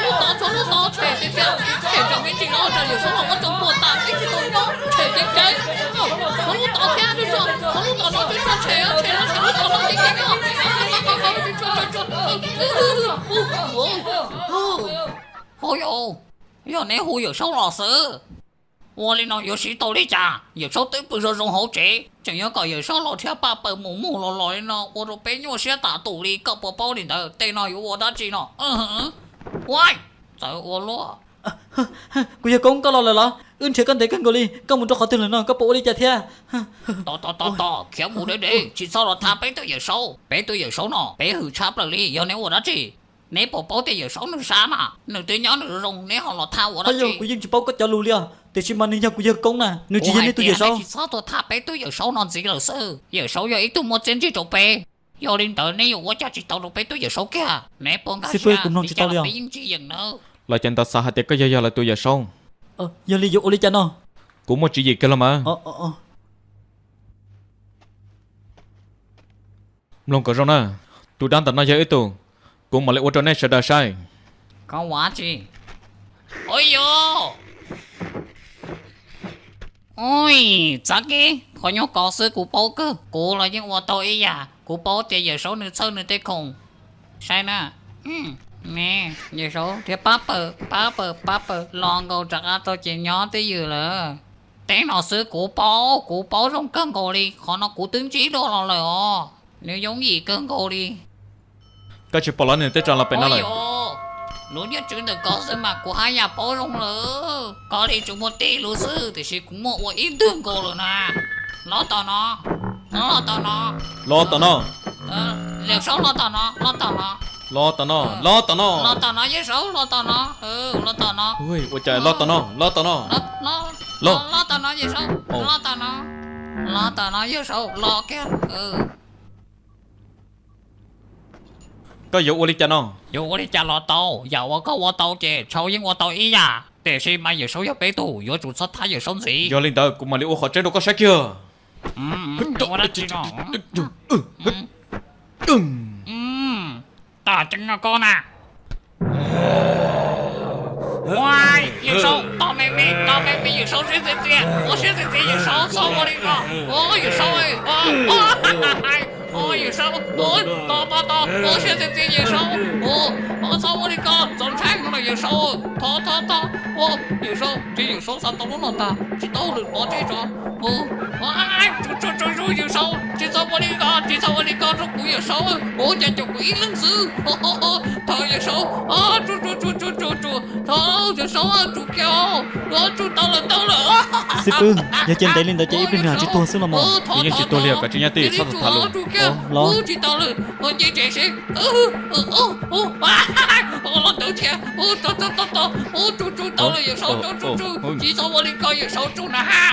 lub tod, tshem lub tod, tshem tiag tiag. Tshem tseem me ntsis no, tsam Yawm Saub los muab tso puas tas ib tsis tau nyob, tshem ceev ceev. Tshem lub tod thiab, tshem lub tod no, tshem, tshem, tshem lub tod no ceev ceev. Ua, yog neb hu Yawm Saub los xwb. Ua li no yuav siv tau li cas? Yawm Saub twb pw zoo zoo hauv tsev, tseem yuav kom Yawm Saub los thiab pab pawg mus mus los los li no ua rau peb nyuaj siab tas tus li. Koj puas paub li ntawd? Tej no yuav ua dab tsi no? Ua, txawv ua luaj. Kuv yawg koob, koj los lawm los? Wb nrhiav koj ntev kawg nkaus li, koj mus rau qhov twg lawm no? Koj puas ua li cas thiab? Tos tos tos, khiav mus deb deb, tsis txhob los thab peb tus Yawm Saub. Peb tus Yawm Saub no peb hwm tshaj plaws li. Yog neb ua dab tsi? Neb puas paub tias Yawm Saub nws sab mas? Nws twb nyob nws zoo, neb ho los thab ua dab tsi? Kuv yeej tsis paub koj cov lus li os, tiam sis mas nws yog kuv yawg koob na, nws tsis yog neb tus Yawm Saub. Tsis txhob tuaj thab peb tus Yawm Saub no ntxiv lawm xwb. Yawm Saub yog ib tug muaj txiaj ntsig rau peb. Yog li ntawd neb yuav ua cas tsis tau rau peb tus Yawm Saub kiag? Neb puas nkag siab? Kuv mloog tsis tau li os. Los cas ntawd xav hais tias koj yog yog lawv tus Yawm Saub? Yog li yuav ua li cas no? Kuv muaj tswv yim kiag los mas. Mloog kom zoo na, tus dab ntawm no yog ib tug, kuv mam li ua rau nej sawv daws saib. Koj ua tsi? Ua yog, ui, txav kiv, qhov nyuag kov xwb kuv paub kawg. Kuv los yeej ua tau ib yam, kuv paub tias Yawm Saub nws txhawj nws tej khoom. Saib na, ne, Yawm Saub thiab pab pawg, pab pawg, pab pawg los nkaus rov qab tau ces nyob twj ywm lawm. Teb no xwb kuv paub, kuv paub zoo kawg nkaus li, qhov no kuv twb ntsib dua los lawm os. Nws yooj yim kawg nkaus li. Koj tsis pom los nws twb tso los pem no lawm. Lub niag tswv ntawm ko xwb mas kuv haj yam paub zoo lawm. Koj li tsuas muaj tib lub xwb tiam sis kuv muaj ua ib ntwg nkaus lawm na. Los tom no, los tom no, los tom no, Yawm Saub los tom no, los tom no, los tom no, los tom no, Yawm Saub los tom no, los tom no. Ua cas los tom no, los tom no, los tom no Yawm Saub, los tom no, los tom no Yawm Saub los kiag. Koj yuav ua li cas no? Yuav ua li cas los tau, yam uas koj ua tau ces Saub yeej ua tau ib yam, tiam sis mas Yawm Saub yog peb tug, yuav tsum txhob thab Yawm Saub ntxiv. Yog li ntawd kuv mam li ua qhov tseeb rau koj saib kiag. Tam tseeb no koj na. Ua, Yawm Saub, tos me me, tos me me, Yawm Saub siab txias txias, ua siab txias txias Yawm Saub, txhob ua li ko. Ua Yawm Saub, ua Yawm Saub, ua tos pab tos, ua siab txias txias Yawm Saub, ua txhob ua li ko, txaus ntshai no lawm Yawm Saub, thov thov thov, ua Yawm Saub, tsis Yawm Saub xav tau lub no tag, tsis tau lwm pov tseg tso. Ua, ua, tsuag tsuag tsuag, Yawm Saub, tsis txhob ua li ko, tsis txhob ua li ko rau kuv Yawm Saub, ua cas caum kuv ib leeg xwb. Thov Yawm Saub, tsuag tsuag tsuag tsuag tsuag tsuag, Thov Yawm Saub, tsum kiag, tsum tau lawm, tau lawm. Xib fwb, yog cia ntev li ntawd ces ib pliag nws tsis tuag xwb los mas. Nws yeej tsis tuag li os, koj tsis nyob twj ywm txhob tham lus. Los, tsis tau lawm, nce tsev seb. Los ntawd thiab, tsum tsum tau lawm Yawm Saub, tsum tsum tsum, tsis txhob ua li ko Yawm Saub, tsum na ha.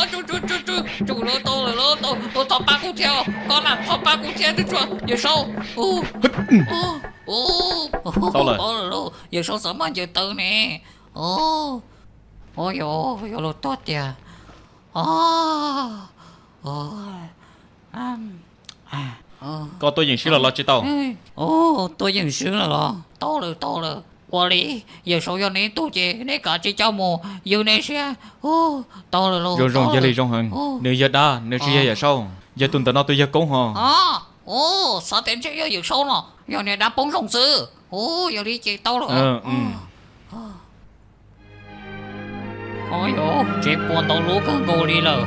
Tsum tsum tsum tsum, tsum lawm, tau lawm, tau, thov pab kuv thiab, koj na, thov pab kuv thiab, tsum tsum Yawm Saub. Tau lawm, Yawm Saub xav mas ncaws taw ne. Ua yog, yog luag tuag tiag. Koj tuaj yeem swb los los tsis tau? Tuaj yeem swb los los tau lawm, tau lawm. Ua li, Yawm Saub yog neb tug ces neb kav tsij coj mus, ywg neb siab. Tau lawm lauj. Zoo zoo, yog li zoo heev. Nws yog dab, nws tsis yog Yawm Saub. Yog tus ntawm no tus yawg koob ho. Xav tias ntshe yog Yawm Saub no, yog niag dab poob zoo xwb. Yog li ces tau lawm. Ov, yog tsev puas ntau lub kawg nkaus li lawm,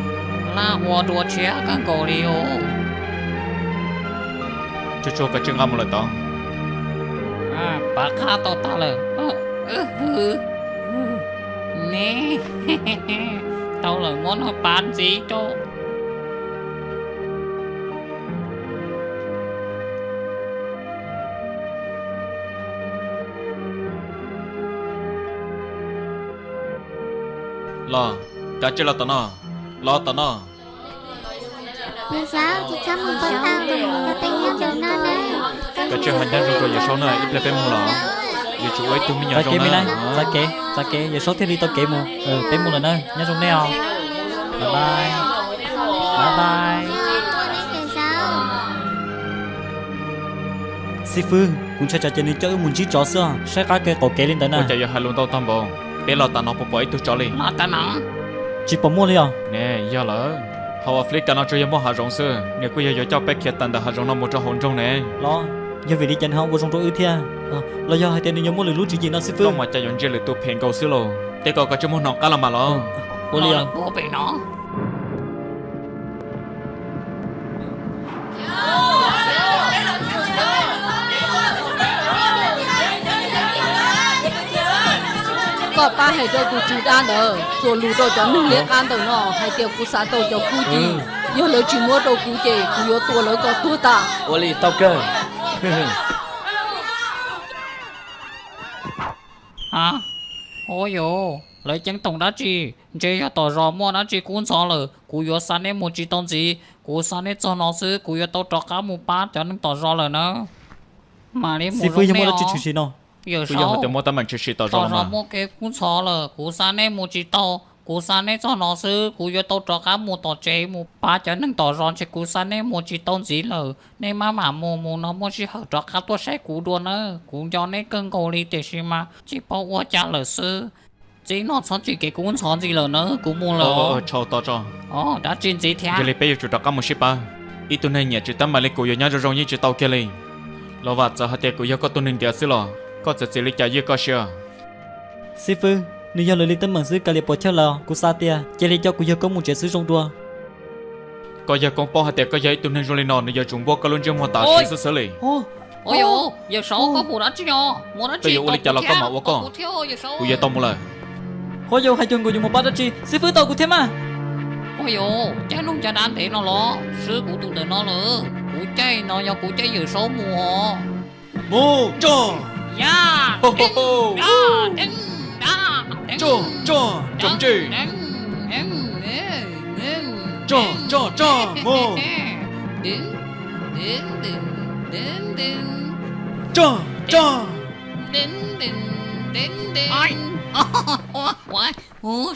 laj ua dua tshiab kawg nkaus li os. Tsuag tsuag, koj tsis nqa mus lawm tod. Pab qab tau tag lawm. Ne, tau lawm, muab nws pab ntxiv rau. Los, kav tsij los tom no, los tom no. Kav tsij ho nyob zoo rau Yawm Saub na, ib pliag peb mus los. Yuav tsum ua ib tug me nyuam zoo na. Txav kev, txav kev, Yawm Saub thiaj li tau kev mus. Peb mus lawm na, nyob zoo nej os. Xib fwb, kuv ntshai tsam ces nws coj wb mus ntsib tsov xwb, saib qab kev qaum kev li ntawd na. Ua cas yuav hais lus ntau tag npaum, peb los tas no puas pom ib tug tsov li? Tsis pom muaj li os. Ne, yog lawm, hauv Africa no tsuas yog muaj hav zoov xwb, nws kuj yog yuav coj peb khiav tawm ntawm hav zoov no mus rau hauv nroog ne. Los, yog vim li cas nws ho ua zoo rau wb thiab? Los yog hais tias nws yuav muaj lwm lub tswv yim no xib fwb? Koj mas cas yuav ntsia lwm tus phem nkaus xwb lauj. Tej ko koj tsis muaj hnov qab los mas los. Ua li os. Koj pab hais rau tus tswv dab ntawd txuas lus rau cov neeg liab qab ntawm no hais tias kuv xav tau cov kub ci, yog lawv tsis muab rau kuv ces kuv yuav tua lawv kom tuag tas. Ua li tau kawg. Ua yus, lawv ceeb toom dab tsi? Ntshe yog tom zos muaj dab tsi kub ntxhov lawm, kuv yuav xa nej mus tsis tau ntxiv. Kuv xa nej txog no xwb, kuv yuav tau rov qab mus pab cov neeg tom zos lawm na. Mam li mus zoo nej os. Yawm Saub, tom zos muaj kev kub ntxhov lawm, kuv xa nej mus tsis tau. Kuv xa nej txog no xwb, kuv yuav tau rov qab mus tom tsev mus pab cov neeg tom zos, ntshe kuv xa nej mus tsis tau ntxiv lawm. Nej maj mam mus, mus no muaj sij hawm rov qab tuaj saib kuv dua nawb. Kuv nco nej kawg nkaus li tiam sis mas tsis paub ua cas lawm xwb. Txij no txhob tsim kev kub ntxhov ntxiv lawm nawb, kuv mus lawm. Dab tsi ntxiv thiab? Yog li peb yuav tsum rov qab mus sib pab. Ib tug neeg nyiam tsis teeb meem li kuv yuav nyob zoo zoo yeej tsis tau kiag li. Los vam txawm hais tias kuv yog koj tus neeg ntiav xwb los koj txawm txiav li cas ywj koj siab. Xib fwb, nws yog lawv li teeb meem xwb, kav liam puas chawj lawm, kuv xav tias cia li coj kuv yawg koob mus tsev xwb zoo dua. Koj yawg koob paub hais tias koj yog ib tug neeg zoo li no, nws yuav tsum npuaj koj lub ntsej muag tam sim xwb xwb li. Ua yus, Yawm Saub, koj mus dab tsi os? Koj yuav ua li cas los koj mam ua koj. Kuv yuav tau mus lawm. Ua yus, hais cuag nkaus yuav mus pab dab tsi? Xib fwb, tos kuv thiab mas. Ua yus, caij neeg caj dab ntev no los swb kuv tus ntawm no lawm. Kuv caij no yog kuv caij Yawm Saub mus os. Mus tso. Tso, tso, tso ntse. Tso, tso, tso, mus. Tso, tso.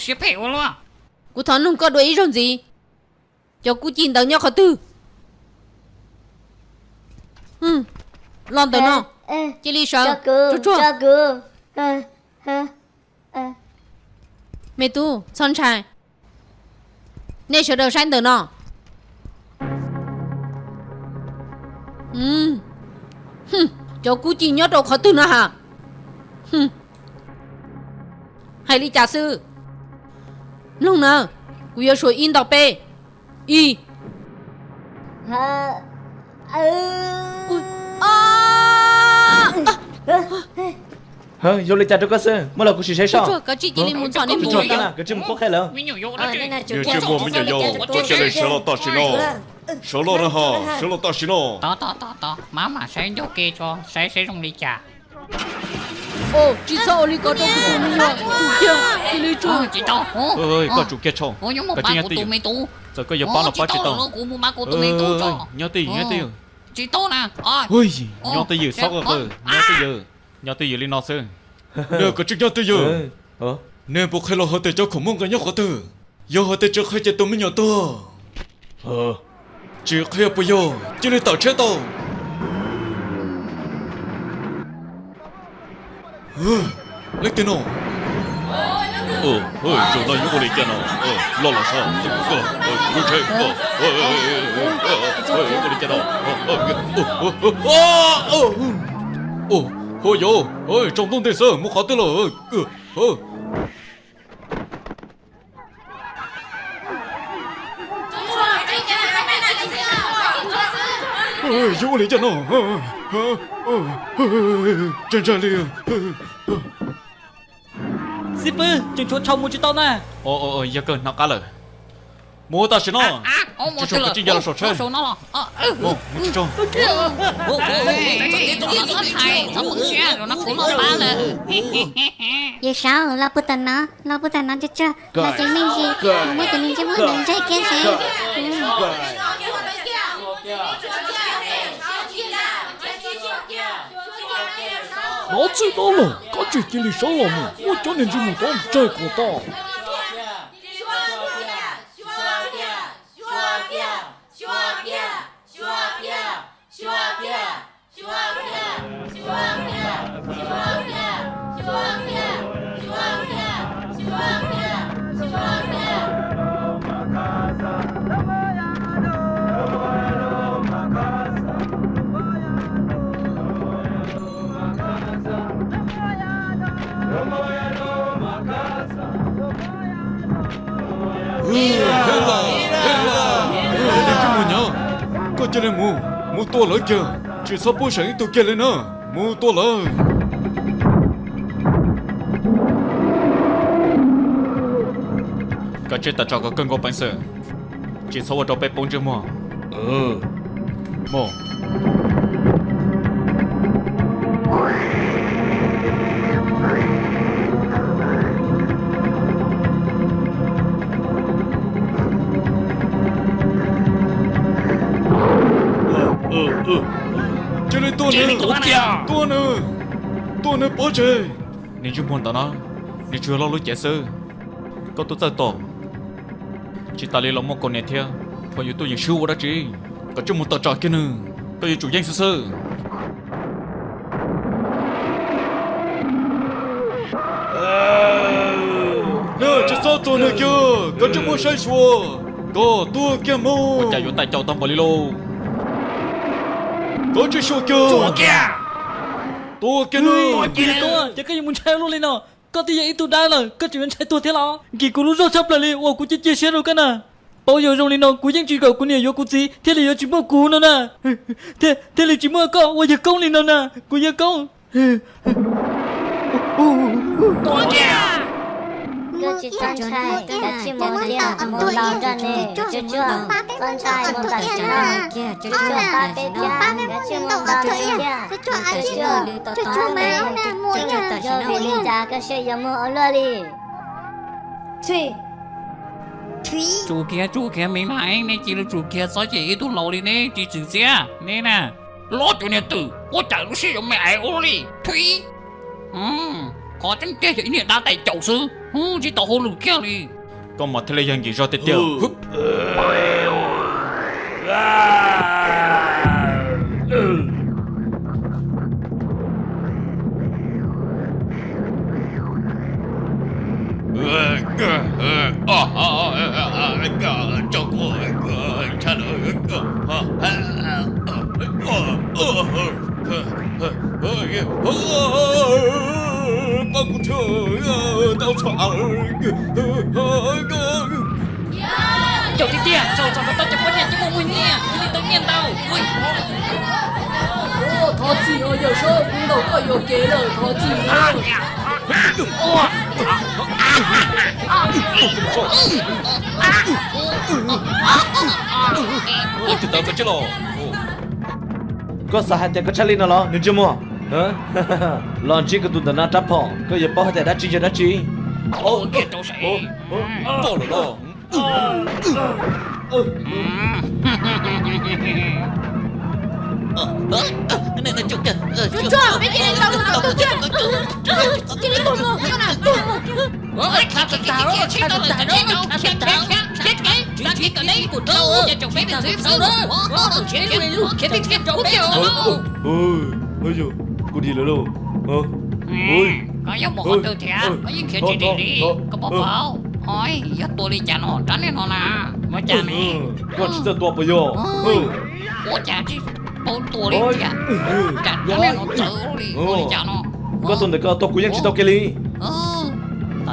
Siab phem ua luaj. Kuv thov nug koj dua ib zaug ntxiv, cov kub ci ntawd nyob qhov twg? Los ntawm no, cia li sawv. Tsuag tsuag. Me tub, txhob ntshai. Nej sawv daws saib ntawm no. Cov kub ci nyob rau qhov twg no has? Hais li cas xwb? Mloog na, kuv yuav suav ib nto peb. Ib. Yuav ua li cas rau koj xwb, muaj los kuv sim saib soj. Koj tsis mus ntxov, koj tsis mus qhuab qhia lawm. Yog tsis muaj me nyuam yaus, koj cia li sawv los tam sim no. Sawv los na ho, sawv los tam sim no. Tos tos tos, maj mam saib ncauj ke tso, saib seb zoo li cas. Tsis txhob ua li ko rau kuv tus me nyuam, tsum kiag, cia li tsum. Koj tsum kiag tso, koj tsis nyob twj ywm. Txawm koj yuav pab los pab tsis tau. Nyob twj ywm, nyob twj ywm. Nyob twj ywm, txhob qw qw, nyob twj ywm li no xwb. Nws, koj tsum nyob twj ywm. Nws puas qhia los hais tias cov khoom muaj nqis nyob qhov twg? Yog hais tias tsis qhia ces tus me nyuam tuag. Tsis qhia puas yog? Cia li tawm tsheb tau. Leej twg no? Zaum no yuav ua li cas no? Los los saib, lub tsheb, ua li cas no? Hos yos, tsaus ntuj nti xwb, mus qhov twg lawm? Yuav ua li cas no? Ntshai ntshai li. Xib fwb, tseem tshuav tshau mus tsis tau na. Yog kawg, hnov qab lawm. Mus tam sim no. Tsis tshua kov tsij nce los saum tsheb. Yawm saub, los puag tom no, los puag tom no tsuag tsuag, los tsev me ntsis, mus muab tus me ntsis muab ntawd ntsaig kiag seb. Nov txwj no los, koj tsis cia li sawv los mus muab cov niag ntsej muag tod ntsaig kom tag. Hib los, hib los, niag ntsej muag nyob, koj cia li mus, mus tua lawv kiag, tsis txhob pub seem ib tug kiag li na, mus tua lawv. Kav tsij tawm tsam kom kawg nkaus peev xwm, tsis txhob ua rau peb poob ntsej muag. Mus. Cia li tua nws, tua nws, tua nws pov tseg. Niag ntsej muag ntawd na, nws tsuas yog loj lub cev xwb. Koj twb txawj tos, tsis tas li los muaj kaus hniav thiab, ho yuav tuaj yeem swb ua dab tsi? Koj tsij mus tawm tsam kiag nws, koj yuav tsum yeej xwb xwb. Nws tsis txhob txuag nws kiag, koj tsij mus saib xyuas, koj tuag kiag mus. Ua cas yuav tawm caum tag npaum li lauj? Koj tsij xyuas kiag, tua kiag nws. Ces koj yuav mus ntshai luaj li no, koj twb yog ib tug dab lawm koj tseem yuav ntshai tuag thiab los? Nkim kuv lub zog tshaj plaws li uas kuv cia cia siab rau koj na. Pauv yog zoo li no kuv yeej tsis kam kuv niam yuav kuv txiv thiaj li yuav tsis muaj kuv no na. Thiaj li tsis muaj koj uas yawg koob li no na, kuv yawg koob. Koj tsis txhob ntshai, kav tsij mus tiag, mus ntaus nrog nws, tsuag tsuag, txhob ntshai, mus ntaus tsuag tsuag, pab peb thiab, kav tsij mus ntaus nws tiag, tsuag tsuag, yog vim li cas koj siab yuav muag ua luaj li. Tsum kiag, tsum kiag me mas, nej cia li tsum kiag, txhob cem ib tug laus li, nej tsis txwm txiaj nej na. Los cov niag twm, ua cas lub siab yuav me aiv ua luaj li. Thib, qhov tseeb tiag yog ib niag dab tais caus xwb, tsis tau hauj lwm kiag li. Koj mas thiaj li yog nkim zog tiag tiag. Pab kuv thiab, tau txhom. Caum tiag tiag, txhom txhom kom tau cov poj niam coj mus muag nyiaj, cia li tau nyiaj ntau. Thov txim os yawm saub, kuv ntaus Yuam kev lawm, thov txim nawb. Koj xav hais tias koj tshaj lij no los, nws ntsej muag? Los ntsib kuv tus ntawm no rab phom, koj yuav paub hais tias dab tsi yog dab tsi. Pom lawm los? Kuv dim lawm lauj. Koj yeej mus qhov twg thiab koj yeej khiav tsis dim li, koj puas paub? Yog tua li cas no rab niag no na? Ua cas ne? Koj tsis txawj tua puas yog? Ua cas tsis paub tua li tiag? Rab niag no txawv li ua li cas no? Koj tus ntawm koj tua kuv yeej tsis tau kiag li.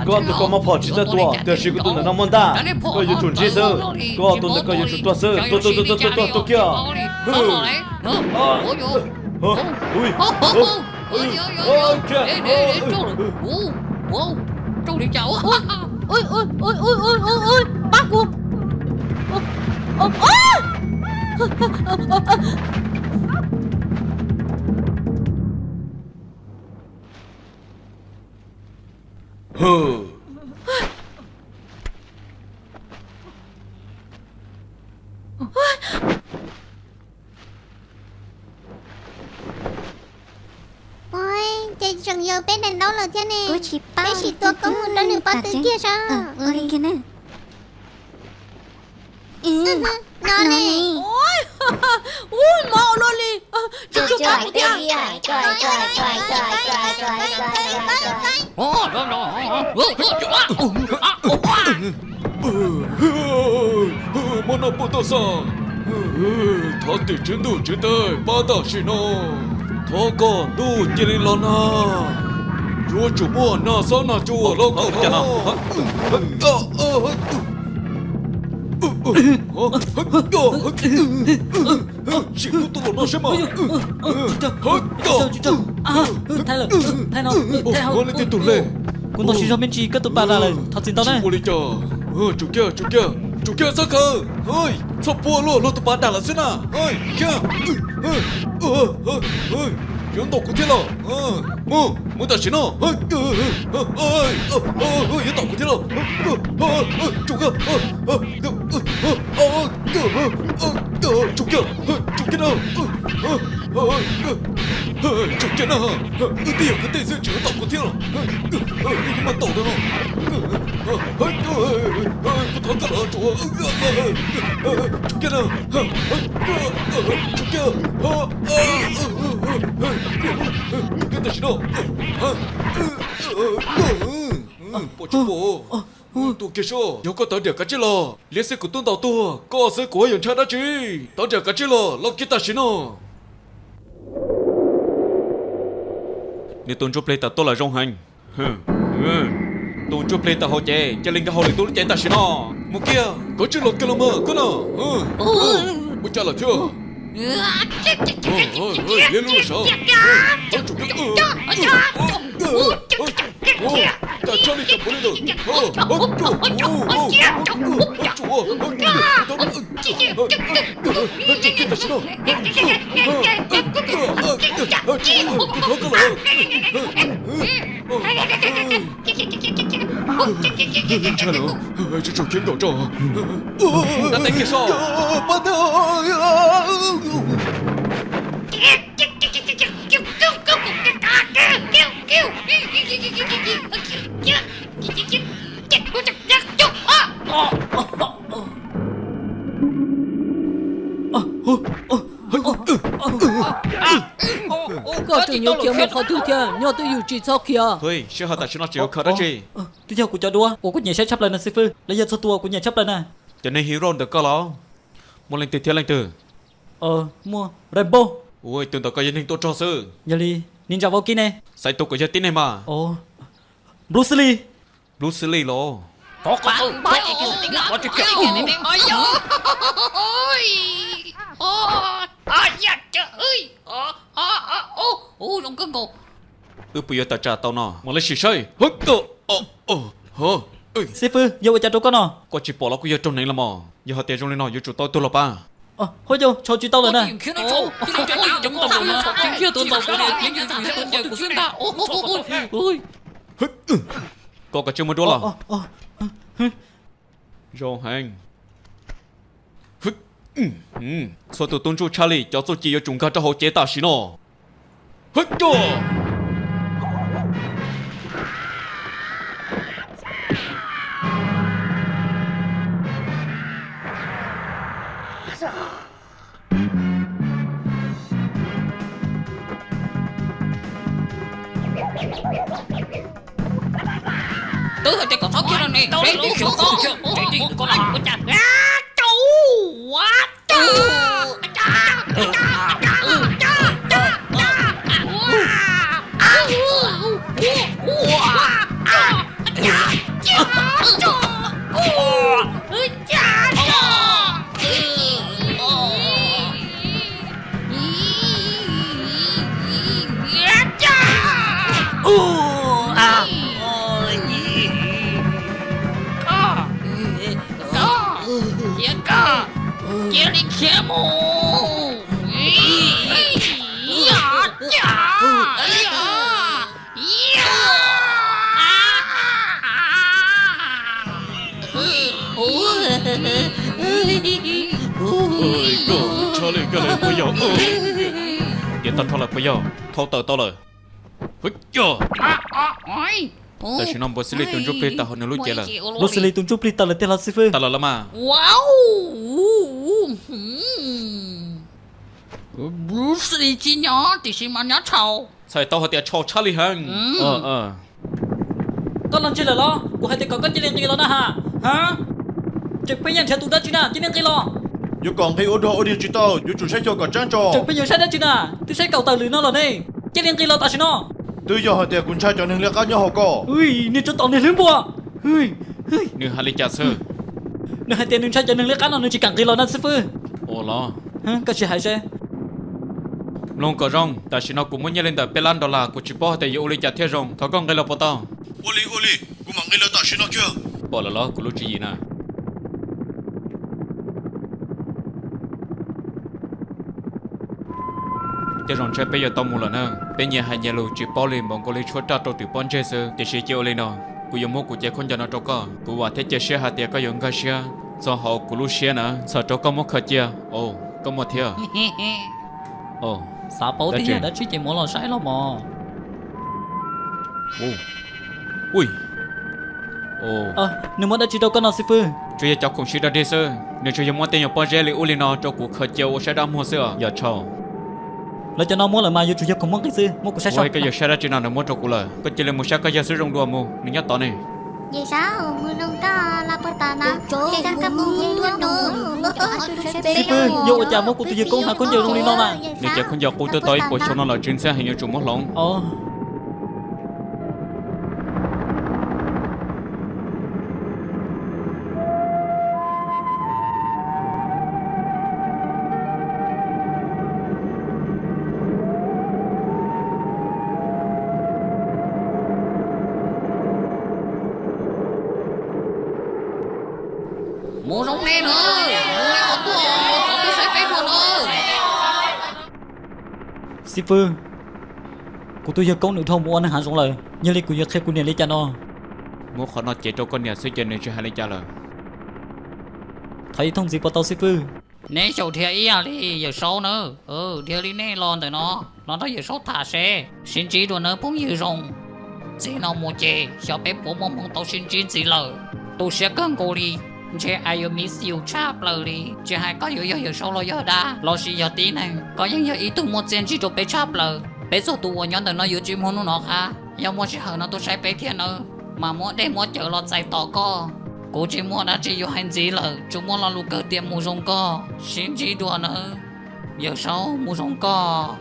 Koj tus koj muaj phom tsis txawj tua, tiam sis kuv tus ntawm no muaj ntaj, koj yuav tsum ntsib xwb. Koj tus ntawm koj yuav tsum tuag xwb, tuag tuag tuag tuag tuag kiag. Pab kuv. Ces tseem yog peb daim ntaub lawm thiab ne. Peb sim tua koob mus rau nws pob tw kiag saib. No ne. Ub, mob ua luaj li. Tsis tshua pab kuv thiab. Mob no puas tau xav. Thov tim tswv ntuj tswv teb pab tam sim no. Thov kom ntuj cia li los nag. Yuav tsum muaj nag xob nag cua los kom los. Sim kuv tus los no seb mas. Thaij lawm, thaij no, thaij hauv. Leej twg tus hle? Kuv ntaus siv zog me ntsis koj tus pas dag lawm, thov txim ntau na. Ua li cas? Tsum kiag, tsum kiag, tsum kiag xav khaws. Txhob puab luaj, luag tus pas dag lawm xwb na. Yuav ntaus kuv thiab los? Mus, mus tam sim no. Yuav ntaus kuv thiab los? Tsum kiag, tsum kiag, tsum kiag na. Tsum kiag na. Wb twb yog kwv tij xwb tseem yuav ntaus kuv thiab los? Twb yuav muaj ntaus no. Kuv thov koj los tsuav. Tsum kiag na. Tsum kiag. Tsum kiag tam sim no. Pom tsis pom? Tua kiag soj, yog koj tawv diam kav tsij los. Liab xwb kuv twb ntaus tuag, koj xwb kuv yuav ntshai dab tsi? Tawv diam kav tsij los, los kiag tam sim no. Nws tus ntsuj plig tawm tuaj lawm zoo heev. Tus ntsuj plig tawm hauv cev, cia li nkag hauj lwm tus lub cev tam sim no. Mus kiag, kav tsij los kiag los mas koj na. Ua cas lawm thiab? Liab lub los sav. Tsum kiag. Cas tshaj li cas npaum li ntawd. Tsum kiag tam sim no. Kuv thov koj los. Ntshai lawm, tsum khiav nkaum tso. Pab tawm. Koj tseem yuav khiav mus qhov twg thiab? Nyob twj ywm tsis txhob khiav. Sij hawm tam sim no tseem yuav khaws dab tsi? Twb yog kuv cov duab uas kuv nyiam saib tshaj plaws na xib fwb, los yog txhua tus uas kuv nyiam tshaj plaws na. Cov neeg hero ntawm koj los? Muaj leej twg thiab leej twg? Muaj Rainbow. Ua tus ntawm koj yog neeg tua rog xwb. Yog li, ninja Valky ne? Xaiv tus kom yog tib neeg mas. Bruce Lee. Bruce Lee los? Zoo kawg nkaus. Wb puas yuav tawm tsam tau no? Mam li sim saib. Xib fwb, yog ua cas rau koj no? Koj tsis pom los kuj yog raug neev los mas. Yog hais tias zoo li no yuav tsum tau ib tug los pab. Huab cau, tshau tsis tau lawm na. Koj kav tsij muab duab los. Zoo heev. Txhua tus tu ntsuj tshaj li, cov txuj ci yuav tsum nkag rau hauv cev tam sim no. Twb hais tias kom txhob kiag no ne, peb twb xyuas koj. Koj, koj, cia koj, cia li khiav mus. Koj tshaj li koj lawm puas yog? Ces tag nrho lawm puas yog? Thau tawm tau lawm. Tam sim no npua xws li tus ntsuj plig tawm hauv nws lub cev lawm. Npua xws li tus ntsuj plig tawm lawm tiag los xib fwb? Tawm lawm los mas. Xws li tsis nyob tiam sis mas nyob tshau. Txhais tau hais tias tshau tshaj li heev. Koj los ntseg lawm los? Kuv hais tias kom koj cia li nqis los na ha. Tseem pheej yeej nrhiav tus dab tsi na, cia li nqis los. Yuav kom nqis ua dog ua dig tsis tau, yuav tsum saib xyuas kom tsab ntso. Tseem pheej yuav saib dab tsi na, twb saib kaum tawm lwm no los ne. Cia li nqis los tam sim no. Twb yog hais tias kuv ntshai cov neeg liab qab nyob hauv ko. Niag tsov tom niag hlwb npua. Nws hais li cas xwb? Nws hais tias nws ntshai cov neeg liab qab no, nws tsis kam nqis los na xib fwb. Ua los, koj sim hais seb. Mloog kom zoo, tam sim no kuv muaj nyiaj li ntawm peb lab dollar, kuv tsis paub hais tias yuav ua li cas thiaj zoo. Thov koj nqis los puas tau? Ua li, ua li, kuv mam nqis los tam sim no kiag. Pom lawm los kuv lub tswv yim na? Cov zoo ntshai peb yuav tau mus lawm na. Peb nyias hais nyias lus tsis paub li, npaum nkaus li tshuab raj rau twm pob ntseg xwb. Tiam sis cia ua li no, kuv yuav muab kuv cev khaub ncaws no rau koj, kuv vam thiab cia siab hais tias koj yuav nkag siab txog hauv kuv lub siab na. Txhawm rau koj muab khaws cia. Koj muaj thiab. Xav paub tias yog dab tsi ces muab los saib los mog. Nws muab dab tsi rau koj no xib fwb? Tsuas yog cov khoom siv dog dig xwb, nws tsuas yog muab tej nyuag pob zeb li ub li no rau kuv khaws cia ua saib dab muag xwb os. Yog tshau. Lawv cov no muab lawm mas yuav tsum yog khoom muaj nqis xwb, muab kuv saib so. Koj yuav saib dab tsi no, nws muab rau kuv lawm. Koj cia li mus saib koj yawg xwb, zoo dua mus, nws nyob tod ne. Yawm saub, mus zoo koj los puag ta no, ces koj mus zoo dua no. Xib fwb, yog ua cas muab kuv tus yawg koob hnav khaub ncaws zoo li no na? Nws cev khaub ncaws qub twb tau ib puas xyoo no lawm, tsw ntxhiab heev, yuav tsum muab hloov. Mus zoo ne na, mus os, tuaj, tuaj saib peb dua na. Xib fwb, kuv tus yawg koob nws dhau mus ua neeg hav zoov lawm, yog li kuv yuav qhia kuv niam li cas no? Muab qhov no cev rau koj niam xwb ces nws tsis hais li cas lawm. Thov ib thooj ntxiv puas tau xib fwb? Neb xyaum dhia ib yam li yawm saub nawb. Dhia li nej los ntawm no, los nrog yawm saub tham seb. Sib ntsib dua nawb phooj ywg zoo. Txij no mus ces xyov peb puas muaj hmoo tau sib ntsib ntxiv lawm. Tu siab kawg nkaus li. Ntshe I will miss you tshaj plaws li. Tsis hais koj yuav yog yawm saub los yog dab lossis yog tib neeg, koj yeej yog ib tug muaj txiaj ntsig rau peb tshaj plaws. Peb txhua tus uas nyob ntawm no yuav tsis muaj hnub no qab. Yog muaj sij hawm no tuaj saib peb thiab nawb, mas muab dej muab cawv los txais tos koj. Kuv tsis muaj dab tsi yuav hais ntxiv lawm, tsuas muaj lo lus kawg tias mus zoo koj, sib ntsib dua nawb yawm saub, mus zoo koj.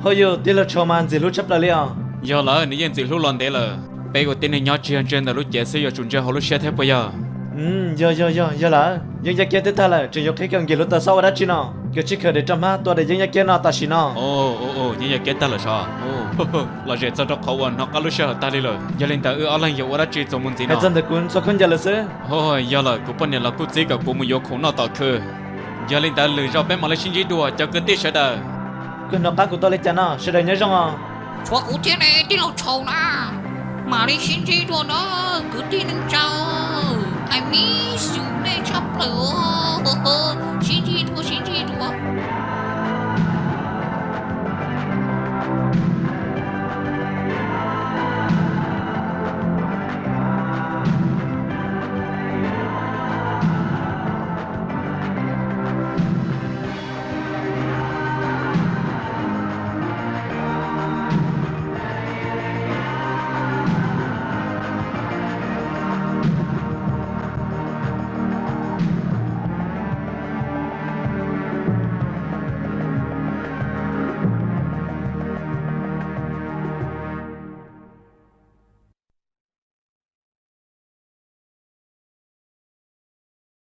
Ho yog tij laug Tsho mas ntxim hlub tshaj plaws li os. Yog lawm, nws yeej ntxim hlub los ntev lawm. Peb ua tib neeg nyob tsis yog ntsia ntawm lub cev xwb, yuav tsum ntsia hauv lub siab thiab puas yog? Yog yog yog yog lawm, yeeb yaj kiab twb tag lawm, tseem yuav qhib kom nkig hluav taws xob ua dab tsi no? Koj tsis khaws daim roj hmab tua daim yeeb yaj kiab no tam sim no. Yeeb yaj kiab tag lawm sas. Los zem txog rau qhov uas hnov qab lub sij hawm tag li lawm, yog li ntawd wb ob leeg yuav ua dab tsi txuas mus ntxiv no? Hais txog ntawm kuv ntxhua khaub ncaws lawm xwb. Yog lawm, kuv poj niam los kuj txib kom kuv mus yuav khoom noj tom khw. Yog li ntawd lwm zaus peb mam li sib ntsib dua cov kwv tij sawv daws. Koj hnov qab kuv tau li cas no? Sawv daws nyob zoo os. Tshuav kuv thiab nej tij laug Tshau na, mam li sib ntsib dua na kwv tij neej tsa. I miss you nej tshaj plaws. Sib ntsib dua